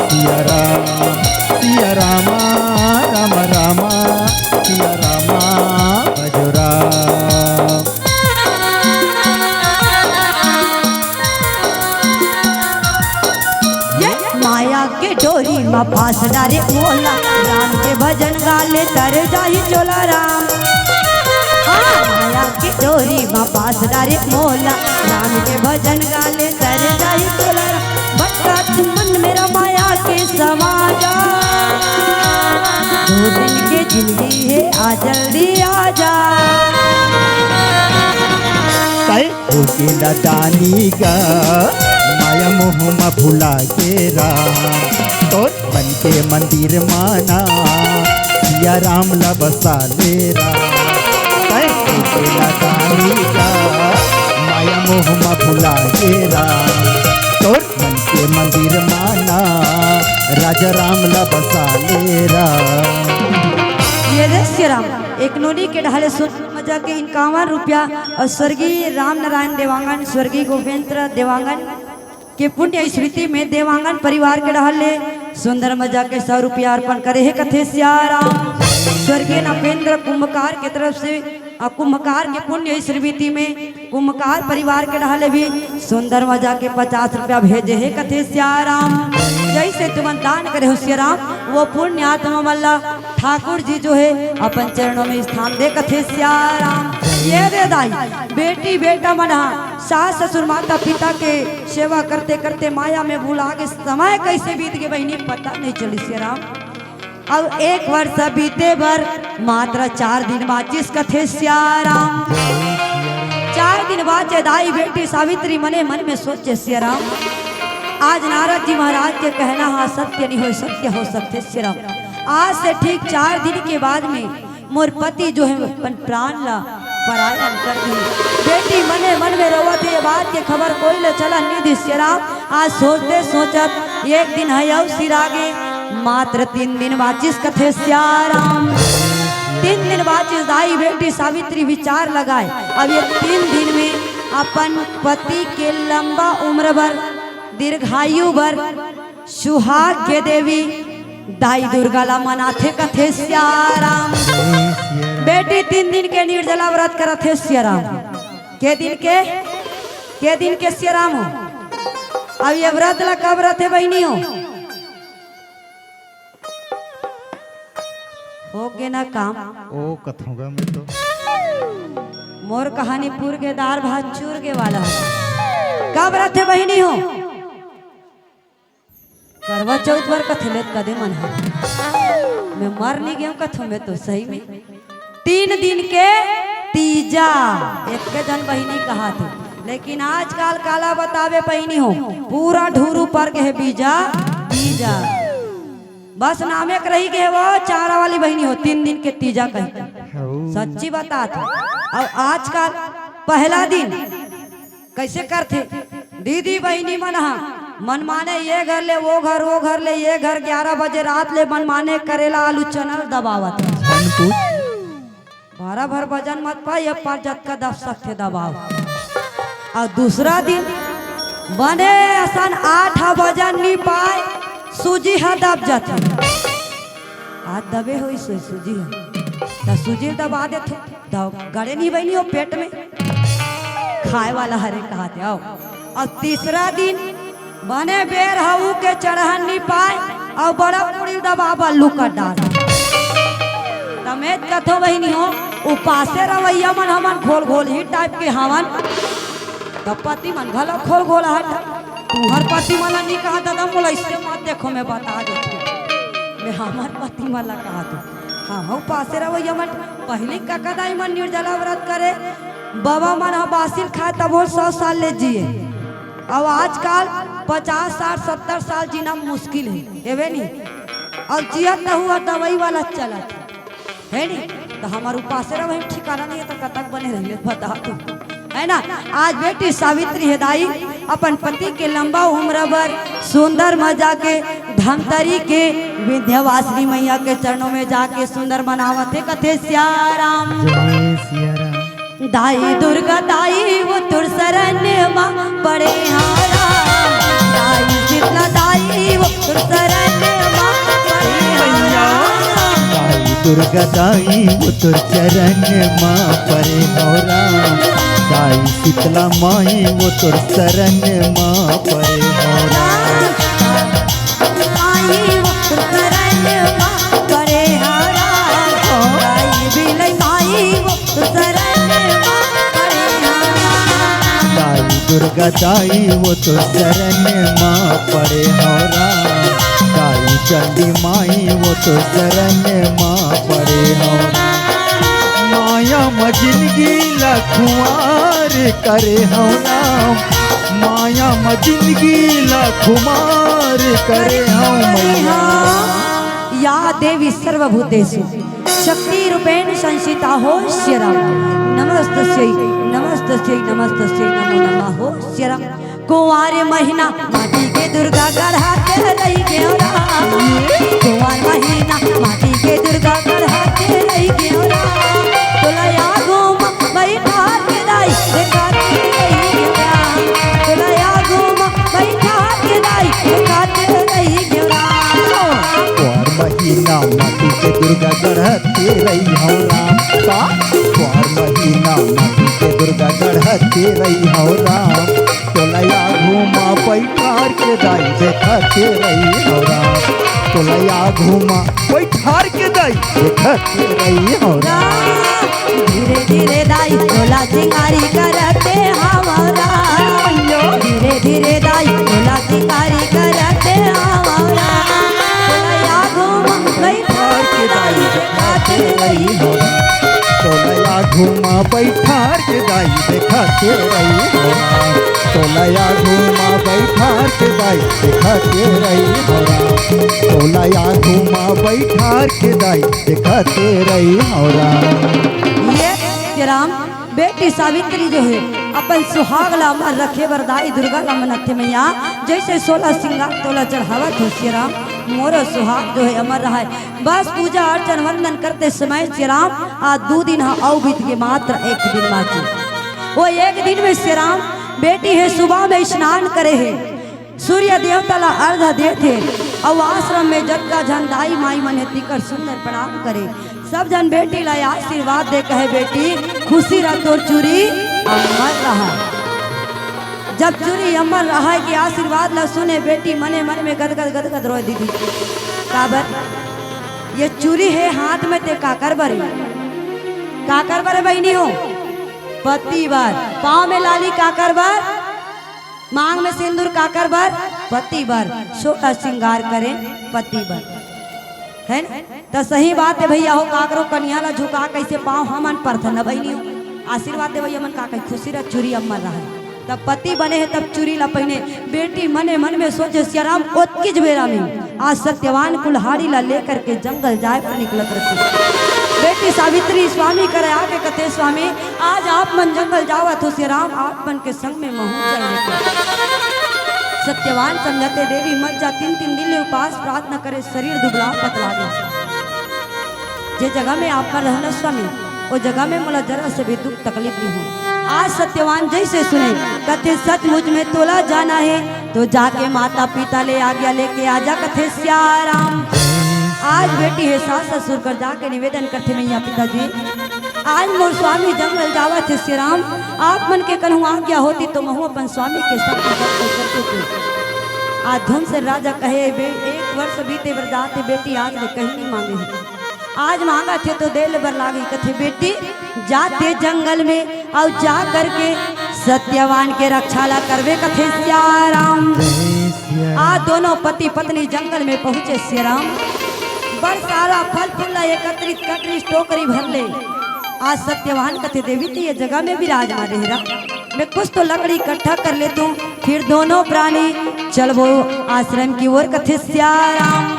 सिया राम, सिया रामा, राम रामा, सिया रामा, बजो राम। ये माया के डोरी मा फांस डारे मोला, राम के भजन गाले तर जाही चोला राम। हाँ, माया के डोरी मा फांस डारे मोला, राम के भजन गाले तर जाही चोला राम। भटका तू मन मेरा माया के समा जा, दो दिन के जिंदगी है, आ जल्दी आ जा। तय होगे नादानी गा, माया मोह मा भुला के राम। तोर मन के मंदिर मा ना, सिया राम ला बसा ले राम। तय होगे नादानी गा, माया मोह मा भुला के राम। तोर मन के मंदिर मा ना, राजा राम ला बसा ले राम। ये रे सिया राम, एक नोनी के ढाले सुन मजा के इक्यावन रुपया और स्वर्गीय राम नारायण देवांगन, स्वर्गीय गोविंद्र देवांगन के पुण्य स्मृति में देवांगन परिवार के ढाले सुंदर मजा के सौ रुपया अर्पण करे हे कथे सिया राम। स्वर्गीय नपेंद्र कुंभकार के तरफ से और कुंभकार के पुण्य स्मृति में कुंभकार परिवार के ढाले भी सुंदर मजा के पचास रुपया भेजे हे कथे सिया राम। जैसे तुमन दान करे हो सिया राम, वो पुण्य आत्मा मन ला ठाकुर जी जो है अपन चरणों में स्थान दे कथे सिया राम। ये दे दाई, बेटी बेटा मन हा सास ससुर माता पिता के सेवा करते करते माया में भुला के समय कैसे बीत गए बहिनी, पता नहीं चली सिया राम। अब एक वर्ष बीते बर मात्र चार दिन बाचिस कथे सिया राम। चार दिन बाचे दाई बेटी सावित्री मने मन में सोचे सिया राम, आज नारद जी महाराज के कहना हा सत्य नहीं हो, सत्य हो सकथे सिया राम। आज से ठीक चार दिन के बाद में मोर पति जो है अपन प्राण ला परायण कर दी। बेटी मने मन में रोवत हे, ये बात के खबर कोई ले चला नहीं दिस सिया राम। आज सोचते सोचत एक दिन है अउ सिरागे, मात्र तीन दिन बाचिस कथे सिया राम। तीन दिन बाचिस दाई बेटी सावित्री विचार लगाए, अब ये तीन दिन में अपन पति के लंबा उम्र बर, दीर्घायु बर, सुहाग के देवी दाई दुर्गा ला मनाथे कथे सिया राम। बेटी तीन दिन के निर्जला व्रत करथे सिया राम। के दिन के, के दिन के सिया राम हो? अब ये व्रत ला कब रथे बहिनी हो? हो गे ना काम। ओ कथों गा मैं तो। मोर कहानी पुर गे दार भात चूर गे वाला हो। कब रथे बहिनी हो? करवा चौथ बर कथे लेत कदे मन ह। मैं मर नहीं गया कथों मैं तो सही में। तीन दिन के तीजा, एक के जन बहिनी कहा थे, लेकिन आजकल काला बतावे बहिनी हो, पूरा ढूरू पर के है बीजा, तीजा। बस नामे के रही गए वो चारा वाली बहिनी हो, तीन दिन के तीजा कही। हऊ। सच्ची बता थे। और आजकल पहला दिन कैसे करथे? दीदी बहिनी मन ह मनमाने ये घर ले वो घर, वो घर ले ये घर, ग्यारह बजे रात ले मनमाने करेला आलू चनल दबावत। बारह भर वजन मत पा, ये पार जतका दब सकथे दबाव। और दूसरा दिन बने असन आठ ह वजन नी पाए, सूजी ह दब जाथे। आज दबे होई सो सूजी ह, त सूजी दबा देथे। त गड़े नहीं बहिनी हो पेट में, खाए वाला हरे कहा थे। आओ, और तीसरा दिन बने बेर हऊ के चढ़न नहीं पाए, और बड़ा पूड़ी दबा बल्लू कर डाल। तमेज कथो बहिनी हो, उपासे रवैया मन हमन घोल घोल ही टाइप के हवन। अब पति मन घलो खोल गोल हट। तुहर पति मन ला नी कहा दादा, मोला इससे मत देखो, मैं बता देती। मैं हमर पति मन ला कहा तू। हाँ, हाँ, पासे रहो, ये मन पहले काका दाई मन निर्जला व्रत करे, बाबा मन ह बासिल खाए तब वो सौ साल ले जिए। अब आजकल पचास, साठ, सत्तर साल जीना मुश्किल है, हेवे नी? अब जियत त हुआ दवाई वाला चलत है। है नी? तो हमार उपासे रहो, हम ठिकाना नहीं है, तो कतक बने रहिए, बता तू। है ना? आज बेटी सावित्री हे दाई, अपन पति के लंबा उम्र बर सुंदर मजा के धमतरी के विंध्यवासिनी मैया के चरणों में जाके सुंदर मनावत हे, कथे सिया राम। जय सिया राम। दाई दुर्गा दाई वो तोर शरण मा पड़े हां राम। दाई शीतला दाई वो तोर शरण मा पड़े हां राम। दाई दुर्गा दाई वो तोर चरण मा पड़े हो राम। दाई शीतला माई वो तोर शरण मा पड़े हो राम। माई वो तोर शरण मा पड़े हां राम। दाई बिलई माई वो तोर शरण मा पड़े हां राम। दाई दुर्गा दाई वो तोर शरण मा पड़े हो राम। दाई चंडी माई वो तोर शरण मा पड़े हो राम। माया म जिंदगी ला खुमार करे हो राम। माया म जिंदगी ला खुमार करे हो मैया। या देवी सर्वभूतेषु शक्ति रूपेण संस्थिता हो सिया राम। नमस्तस्यै, नमस्तस्यै, नमस्तस्यै नमो नमः हो सिया राम। कुंवार महीना माटी के दुर्गा गढ़ा के रही गयो राम। कुंवार महीना माटी के दुर्गा गढ़ा के रही गयो राम। तोला आगू म बैठा के दाई देखा के रही गयो राम। तोला आगू म बैठा के दाई देखा के रही गयो राम। कुंवार महीना माटी के दुर्गा गढ़ा के रही हो राम। का? कुंवार महीना माटी के दुर्गा गढ़ा के रही हो राम। तोला आगू म बैठार के दाई देखा के रही हो राम। तोला आगू म बैठार के दाई देखा के रही हो राम। धीरे धीरे दाई तोला चिंगारी करते हमारा। धीरे धीरे दाई तोला चिंगारी करते हमारा। तोला आगू म बैठार के दाई देखा के रही हो राम। तोला आगू म बैठार के दाई देखा के रही हो राम। तोला आगू म बैठार के दाई देखा के रही हो राम। तोला आगू म बैठार के दाई देखा के रही हो राम। ये सिया राम, बेटी सावित्री जो है अपन सुहाग ला अमर रखे बर दाई दुर्गा ला मनथे मैया, जैसे सोलह सिंगार तोला चढ़ावत हो सिया राम, मोरो सुहाग जो है अमर रहा है। बस पूजा अर्चन वंदन करते समय सिया राम आज दू दिन ह अउ बीत के मात्र एक दिन बाँचे। वो एक दिन में सिया राम बेटी हे सुबह में स्नान करे हे, सूर्य देवता ला अर्घ देथे अउ आश्रम में जतका झन दाई माई मन हे तिकर सुंदर प्रणाम करे। सब झन बेटी ला आशीर्वाद दे कहे, बेटी खुशी रह तोर चूरी अमर रहा। जब चूरी अमर रहा के आशीर्वाद ला सुने बेटी मने मन में गदगद गदगद रोए दीदी। काबर? ये चूरी हे हाथ में ते काकर बर हे? काकर बर हे बहिनी हो? पति बर। पाँव में लाली काकर बर? मांग में सिंदूर काकर बर? पति बर। सोलह सिंगार करे पति बर। है ना? त सही बात हे भैया हो, काकरो कनिया ला झुका कैसे पाँव हमन परथन न बहिनी हो। आशीर्वाद देवैया मन का कही, खुशी रह चूरी अम्मर रहा। तब पति बने हे तब चूरी ला पहिने। बेटी मने मन में सोचे, सियाराम ओतकीच बेरा में आज सत्यवान कुल्हाड़ी ला लेकर के जंगल जाए पर निकलत रहिथे। बेटी सावित्री स्वामी करे आके कथे, स्वामी आज आप मन जंगल जावत हो सियाराम, आप मन के संग में महूं चल लेते। सत्यवान समझाथे, देवी मत जा, तीन तीन दिन ले उपास प्रार्थना करे, शरीर दुबला पतला गे। जे जगह में आप मन रहना स्वामी, वो जगह में मोला जरा से भी दुख तकलीफ नहीं हो। आज सत्यवान जैसे सुने, कथे सचमुच में तोला जाना हे तो जाके माता पिता ले आज्ञा लेके आजा, कथे सियाराम। आज बेटी हे सास ससुर कर जाके निवेदन करथे, मैया पिताजी आज मोर स्वामी जंगल जावत हे सियाराम, आप मन के कन्हू आज्ञा होती तो महूं अपन स्वामी के संग जंगल चलते थे। आज धुन से राजा कहे, बे, एक वर्ष बीते बर जाते बेटी आज ले कहीं नहीं मांगे हे। आज मांगत हे तो दे ले बर लागी, कथे बेटी जाते जंगल में अउ जा करके सत्यवान के रक्षा ला करबे कथे सियाराम। आ दोनों पति पत्नी जंगल में पहुंचे सियाराम। बड़ सारा फल फूल ला एकत्रित कटरिस टोकरी भर ले। आज सत्यवान कथे, देवी, तैं ये जगह में विराजमान रहे रहा, मैं कुछ तो लकड़ी इकट्ठा कर लेतों, फिर दोनों प्राणी चलबो आश्रम की ओर कथे सियाराम।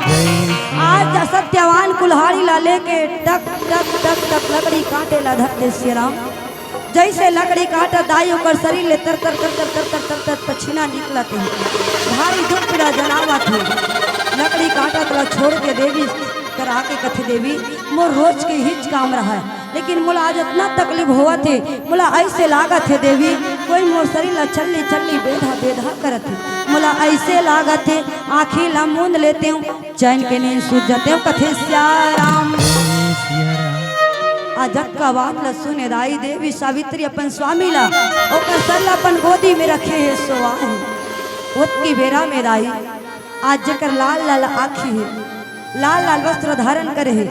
आज सत्यवान कुल्हाड़ी ला लेके टक टक टक टक लकड़ी काटे ला धरथे सियाराम। जइसे लकड़ी काटत दाई ओकर शरीर ले तर तर तर तर तर तर तर तर पसीना निकलत हे। भारी दुख पीड़ा जनावत हे। लकड़ी काटत ला छोड़ के देवी करा के कथे, देवी, मोर रोज के हिच काम रहा, लेकिन मोला आज इतना तकलीफ होवत हे, मोला ऐसे लागत हे देवी, कोई मोर शरीर ला छल्ली छल्ली बेधा बेधा करत हे। मोला ऐसे लागत हे आँखी ला मूंद लेतेंव, चैन के नींद सूझ जातेंव कथे सियाराम। आ जतका बात ला सुने दाई देवी सावित्री अपन स्वामी ला, ओकर सर ला अपन गोदी में रखे हे, सोवा हे। ओतकी बेरा में दाई, आज जेकर लाल लाल आँखी हे, लाल लाल वस्त्र धारण करे हे,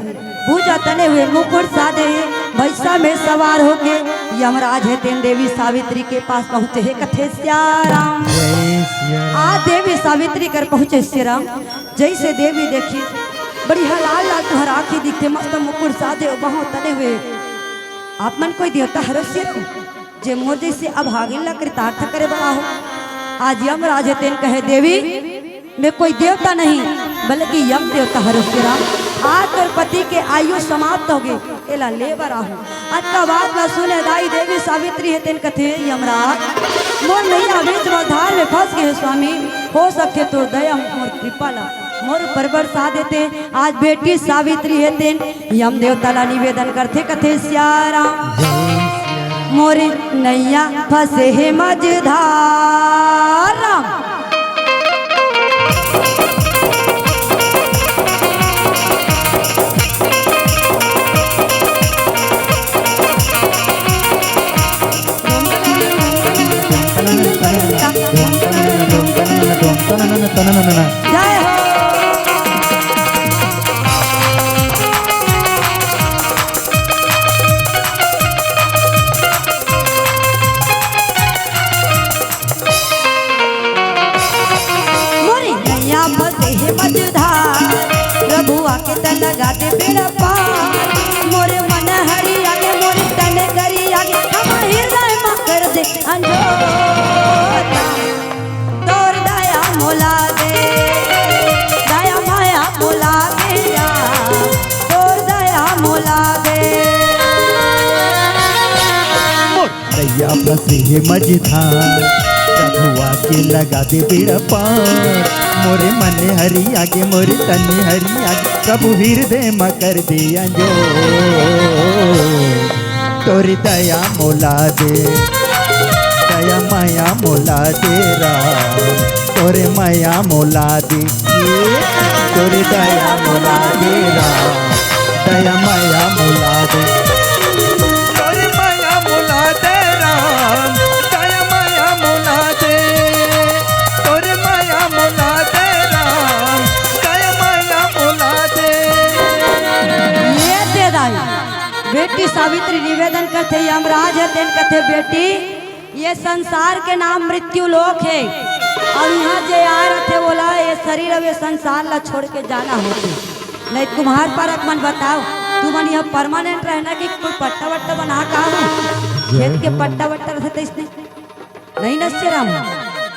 भुजा तने हुए मुकुट साधे हे, भैंसा में सवार होके यमराज हे तेन देवी सावित्री के पास पहुँचे हे कथे सियाराम। आ देवी सावित्री कर पहुँचे सियाराम। जइसे देवी देखिस, बढ़िया लाल लाल तुँहर आँखी दिखथे, मस्त मुकुट साधे हो, बाहों तने हुए। आप मन कोई देवता हरो सियाराम, जे मोर जइसे अभागिन ला कृतार्थ करे बर आहो। आज यमराज हे तेन कहे, देवी, मैं कोई देवता नहीं, बल्कि यम देवता हरो सियाराम। आज तोर पति के आयु समाप्त होगे, एला ले बर आहूँ। अतका बात ला सुने दाई देवी सावित्री हे तेन कथे, यमराज, मोर नैया बीच मझधार में फंस गे हे स्वामी, हो सकथे तोर दया मोर कृपा ला मोर ऊपर बरसा देते। आज बेटी सावित्री हे तेन यम देवता ला निवेदन करथे कथे सियाराम। मोर नैया फंसे हे मझधार राम। जय हो। मोरी नैया फंसे हे मझधार, प्रभु आके त लगा दे बेड़ा पार। मोरे मन हरि आगे, मोरे तन करि आगे, हम हृदय मा कर दे अंजोर। तोर दया मोला दे, दया माया मोला दे, तोर दया मोला दे। नैया फंसे हे मझधार, प्रभु आके लगा दे बेड़ा पार। मोरे मन हरि आगे, मोरे तन हरि आगे, प्रभु हृदय मा कर दे अंजोर। तोर दया मोला दे, दया माया मोला दे राम, तोर माया मोला दे। तोर दया मोला दे राम, दया माया मोला दे। तोर माया मोला दे राम, दया माया मोला दे। तोर माया मोला दे राम, दया माया मोला दे। ये दे दाई, बेटी सावित्री निवेदन करथे, यमराज हे तेन कथे, बेटी, ये संसार के नाम मृत्यु लोक हे, अउ इहाँ जे आय रथे, ओला ये शरीर अउ ये संसार ला छोड़ के जाना होथे। नहीं, कुम्हार पारक मन बताओ, तुमन यहाँ permanent रहना कि कोई पट्टा वट्टा बना का हो? खेत के पट्टा वट्टा रथे त इसने नहीं नस्य राम।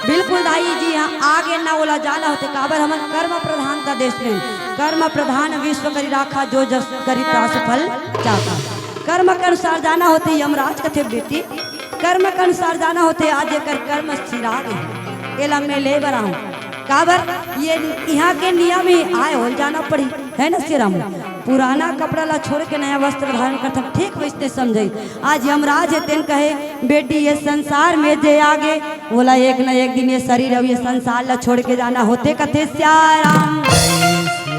बिल्कुल दाई जी, यहाँ आगे ना ओला जाना होथे, काबर हमन कर्म प्रधान का देश में, कर्म प्रधान विश्व करी राखा, जो जस करी तास फल चाखा। कर्म के अनुसार जाना होथे, यमराज कथे बेटी, कर्म के अनुसार जाना होथे। आज एकर कर्म सिरा गे हे, एला मैं ले बर आहूँ। काबर ये इहाँ के नियम हे, आय होल जाना पड़ी, है ना सियाराम? पुराना कपड़ा ला छोड़ के नया वस्त्र धारण करथन, ठीक वइसने समझई। आज यमराज हे तेन कहे, बेटी ये संसार में जे आगे, ओला एक न एक दिन ये शरीर अउ ये संसार ला छोड़ के जाना होथे, कथे सियाराम।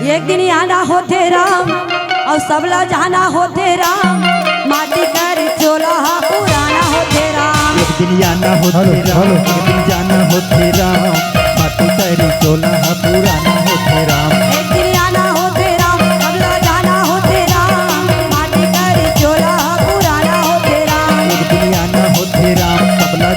एक दिन आना होथे राम, अउ सबला जाना होथे राम, माटी कर चोला हा पुराना होथे राम। एक दिन आना होथे हेलो, राम, हेलो। एक दिन जाना होथे राम, माटी कर चोला हा पुराना होथे राम। एक दिन आना होथे राम, सबला जाना होथे राम, माटी कर चोला हा पुराना होथे राम। एक दिन आना होथे राम, सबला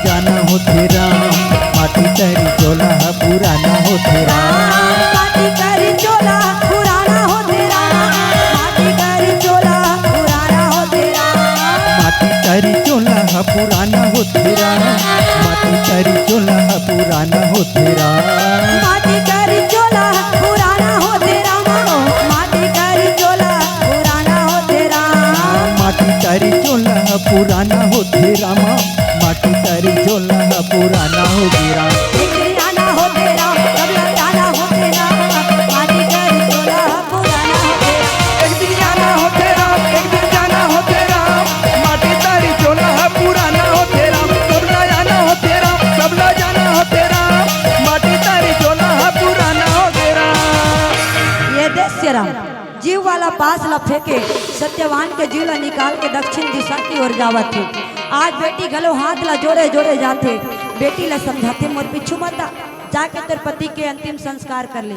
पुराना होथे रामा, माटी तरी झोला ह पुराना होगे राम। एक दिन आना होथे राम, तब ले जाना होथे राम, माटी तरी झोला ह पुराना होथे राम। एक दिन आना होथे राम, एक दिन जाना होथे राम, माटी तरी झोला ह पुराना होथे राम, तब ले जाना होथे राम, तब ले जाना होथे राम, माटी तरी झोला ह पुराना होगे राम। ये दे सियाराम, जीव वाला पास ला फेंके, सत्यवान के जीव ला निकाल के दक्षिण दिशा की ओर जावत हे। आज बेटी घलो हाथ ला जोड़े जोड़े जाथे, बेटी ला समझाथे, "मोर पीछू मत आ, जाके तोर पति के अंतिम संस्कार कर ले।"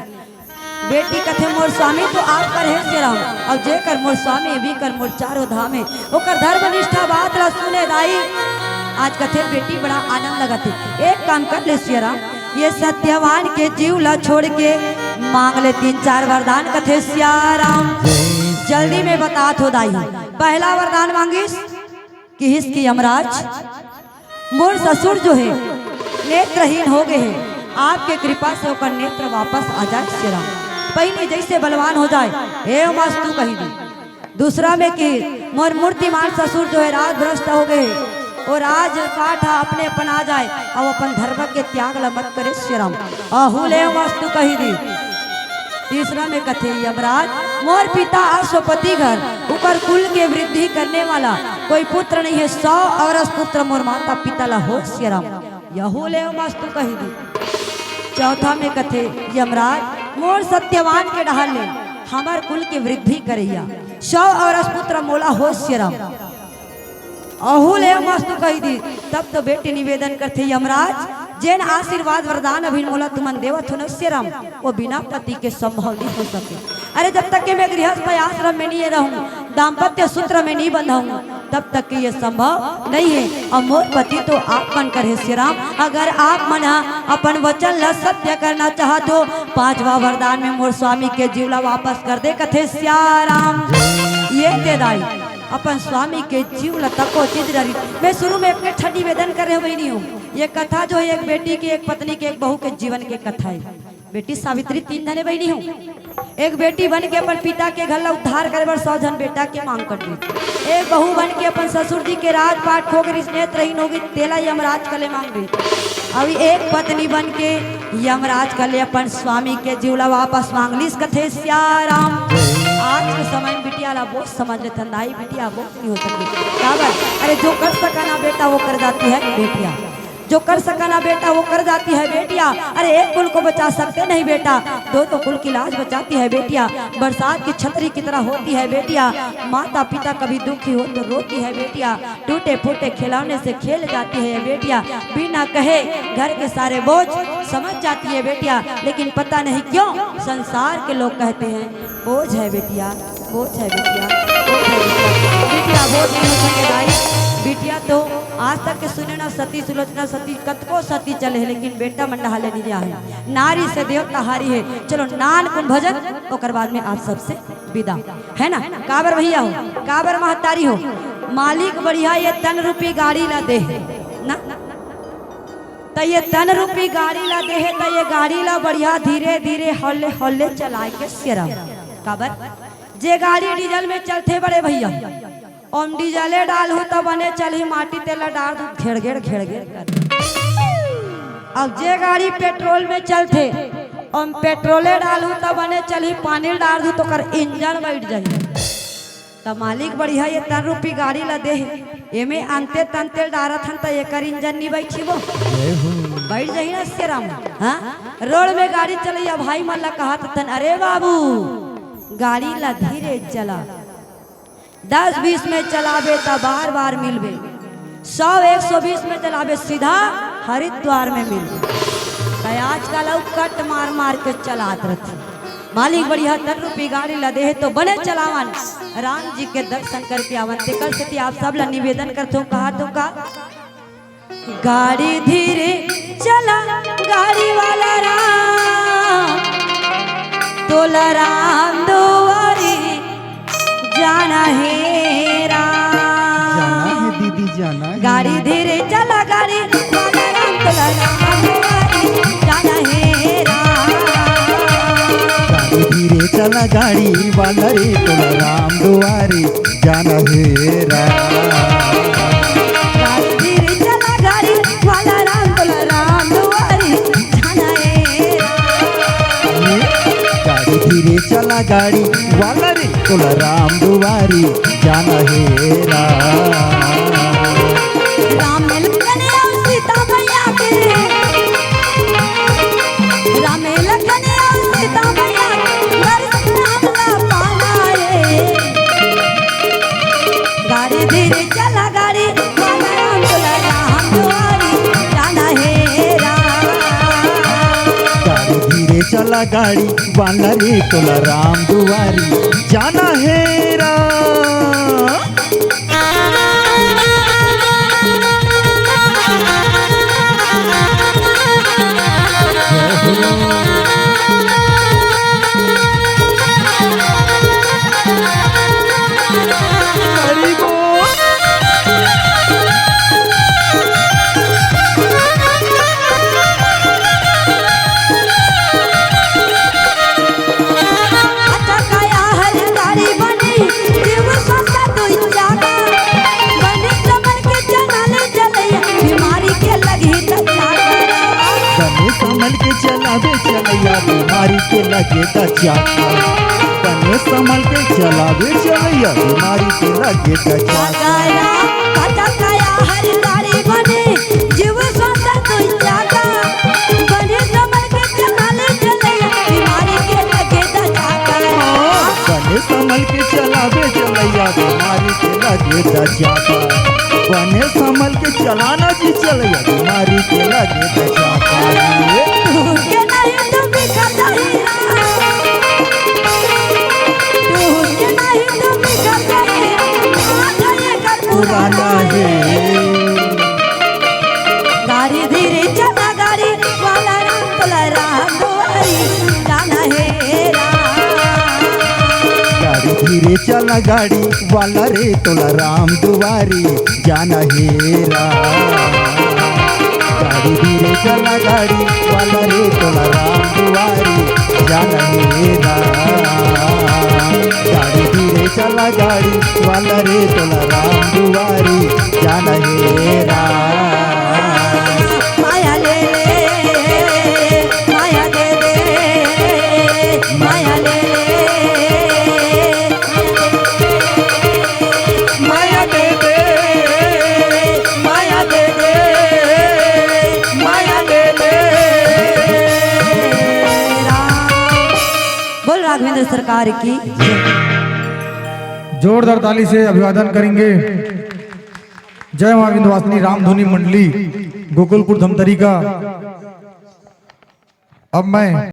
बेटी कथे, "मोर स्वामी तो आप कर हे सियाराम, अउ जेकर मोर स्वामी, वीकर मोर चारों धाम हे।" ओकर धर्मनिष्ठा बात ला सुने दाई, आज कथे बेटी बड़ा आनंद लगत हे। एक काम कर ले सियाराम, ये सत्यवान के जीव ला छोड़ के मांग ले तीन चार वरदान, कथे सियाराम। जल्दी में बतात हो दाई, पहला वरदान मांगिस, किहिस कि यमराज, मोर ससुर जो हे नेत्रहीन हो गए हे, आपके कृपा से ओकर नेत्र वापस आ जाए सियाराम, पहिली जैसे बलवान हो जाए, हे मस्तु कही दी। दूसरा में कि मोर मूर्तिमान ससुर जो हे राज भ्रष्ट हो गए हे, वो राजपाट ह अपने अपन आ जाए, अउ अपन धर्म के त्याग ला मत करे सियाराम, अहू ले मस्तु कही दी। तीसरा में कथे यमराज, मोर पिता अश्वपति घर, उकर कुल के वृद्धि करने वाला कोई पुत्र नहीं है, सौ औरस पुत्र मोर माता पिता ला हो सियाराम, यहू ले मस्तु कही दी। चौथा में कथे यमराज, मोर सत्यवान के डहार ले हमर कुल के वृद्धि करैया सौ औरस पुत्र मोला हो सियाराम, अहू ले मस्तु कही दी। तब तो बेटी निवेदन करथे, यमराज, जेन आशीर्वाद वरदान अभी मोला तुमन देवत हो न सियाराम, वो बिना पति के संभव नहीं हो सके। अरे, जब तक के मैं गृहस्थ आश्रम में नहीं रहूं, दाम्पत्य सूत्र में नहीं बंधाऊं, तब तक के ये संभव नहीं है। अउ मोर पति तो आप मन कर हे सियाराम, अगर आप मन ह अपन वचन ला सत्य करना चाहत हो, पांचवा वरदान में मोर स्वामी के जीव ला वापस कर दे, कथे सियाराम। ये दे दाई, अपन स्वामी के जीव ला तको चित डरी। मैं शुरू में अपने ठन निवेदन कर रहे हूँ बहिनी हो, ये कथा जो है एक बेटी के, एक पत्नी के, एक बहू के जीवन के कथा है। बेटी सावित्री तीन धने बहिनी हो, एक बेटी बन के अपन पिता के घर ला उद्धार करे बर सौ झन बेटा के मांग कर दी, एक बहू बन के अपन ससुर जी के राजपाट खो के रिस नेत्रहीन होगी, तेला यमराज कले मांग दी, अउ एक पत्नी बन के यमराज कले अपन स्वामी के जीव ला वापस मांग लीस, कथे सियाराम। आज के समय में बिटिया ला बोझ समझ लेथन दाई, बिटिया बोझ नहीं हो सकती। काबर? अरे, जो कर सका ना बेटा, वो कर जाती है बेटिया। जो कर सका ना बेटा, वो कर जाती है बेटिया। अरे, एक कुल को बचा सकते नहीं बेटा, दो तो कुल की लाज बचाती है बेटिया। बरसात की छतरी की तरह होती है बेटिया। माता पिता कभी दुखी हो तो रोती है बेटिया। टूटे फूटे खिलौने से खेल जाती है ये बेटिया। बिना कहे घर के सारे बोझ समझ जाती है बेटिया। लेकिन पता नहीं क्यों संसार के लोग कहते हैं, बोझ है बेटिया, बोझ है बेटिया, बोझ है बेटिया। बेटिया बोझ नहीं हो सके दाई। बेटिया तो आज तक के सुने ना, सती सुलोचना, सती कतको सती चले हे, लेकिन बेटा मन डहाले नहीं जाए। नारी से देवता हारी है। चलो, नानकुन भजन, ओकर बाद में आप सबसे विदा, है ना? काबर भैया हो, काबर महतारी हो, मालिक बढ़िया ये तन रूपी गाड़ी ला दे हे ना, त ये तन रूपी गाड़ी ला दे हे, त ये गाड़ी ला बढ़िया धीरे धीरे हौले हौले चलाए के सियाराम। काबर? जे गाड़ी डीजल में चलथे बड़े भैया, ओम डीजले डालहूं त बने चलही, माटी तेल ला डार दूं, घेड़ घेड़ घेड़ घेड़ कर। अब जे गाड़ी पेट्रोल में चलथे, ओम पेट्रोले डालहूं त बने चलही, पानी डार दूं त ओकर इंजन बैठ जाही। त मालिक बढ़िया ये तन रूपी गाड़ी ला दे हे, एमे अंते तंते डारत हन त एकर इंजन नी बैठी वो। बैठ जाही ना सियाराम। हाँ, रोड में गाड़ी चलैया भाई मन ला कहत हन, अरे बाबू, गाड़ी ला धीरे चला, दस बीस में चलाबे त बार बार मिलबे, सौ एक सौ बीस में चलाबे सीधा हरिद्वार में मिलबे। त आजकल अउ कट मार मार के चलात रथे। मालिक बढ़िया तन रूपी गाड़ी ला दे हे तो बने चलावन, राम जी के दर्शन करके आवन। तेकर सेती आप सब ला निवेदन करथों, कहा तो का, गाड़ी धीरे चला गाड़ी वाला राम, तोला राम दुआरी जाना हे राम। जाना हे दीदी, जाना हे। गाड़ी धीरे चला गाड़ी वाला राम, तोला राम दुआरी जाना हे राम। गाड़ी धीरे चला गाड़ी वाला रे, तोला राम दुआरी जाना हे राम। गाड़ी वाला रे तोला राम दुआरी जाना हे राम। राम लखन अउ सीता मैया के, राम लखन अउ सीता मैया के दर्शन हमला पाना हे। गाड़ी धीरे चला गाड़ी वाला राम तोला राम दुआरी जाना हे राम। गाड़ी धीरे चला गाड़ी वाला रे तोला राम दुआरी जाना हे राम। हरि बोल। अच्छा काया हर तारी बनी, जीव स्वासा दुई जागा। बने संभल के चला ले चलैया, बीमारी के लगही त चाका। बने संभल के चलाबे चलैया, बीमारी के लगे त चाका। बने संभल के चलाबे चलैया, बीमारी के लगे त चाका। काया, काया हर तारी बनी, जीव स्वासा दुई जागा। बने संभल के चला ले चलैया, बीमारी के लगे त चाका। बने संभल के चलाबे चलैया, बीमारी के लगे त चाका। बने संभल के चलाना जी चलैया, बीमारी के लगे त चाका। टूट के नहीं तो बिखर जाही, टूट के नहीं तो बिखर जाही, माथा ये कर पुराना पुराना हे। हे। गाड़ी धीरे चला गाड़ी वाला राम तोला राम दुआरी जाना हे राम। गाड़ी धीरे चला गाड़ी वाला रे तोला राम दुआरी जाना हे राम। गाड़ी धीरे चला गाड़ी वाला रे तोला राम दुआरी जाना हे राम। गाड़ी धीरे चला गाड़ी वाला रे तोला राम दुआरी जाना हे राम। माया ले ले, माया दे दे, माया ले ले। माया दे दे, माया दे दे, माया दे दे। बोल राघवेंद्र सरकार की। जोरदार ताली से अभिवादन करेंगे जय मां विंध्यवासिनी रामधुनी मंडली गोकुलपुर धमतरी का। अब मैं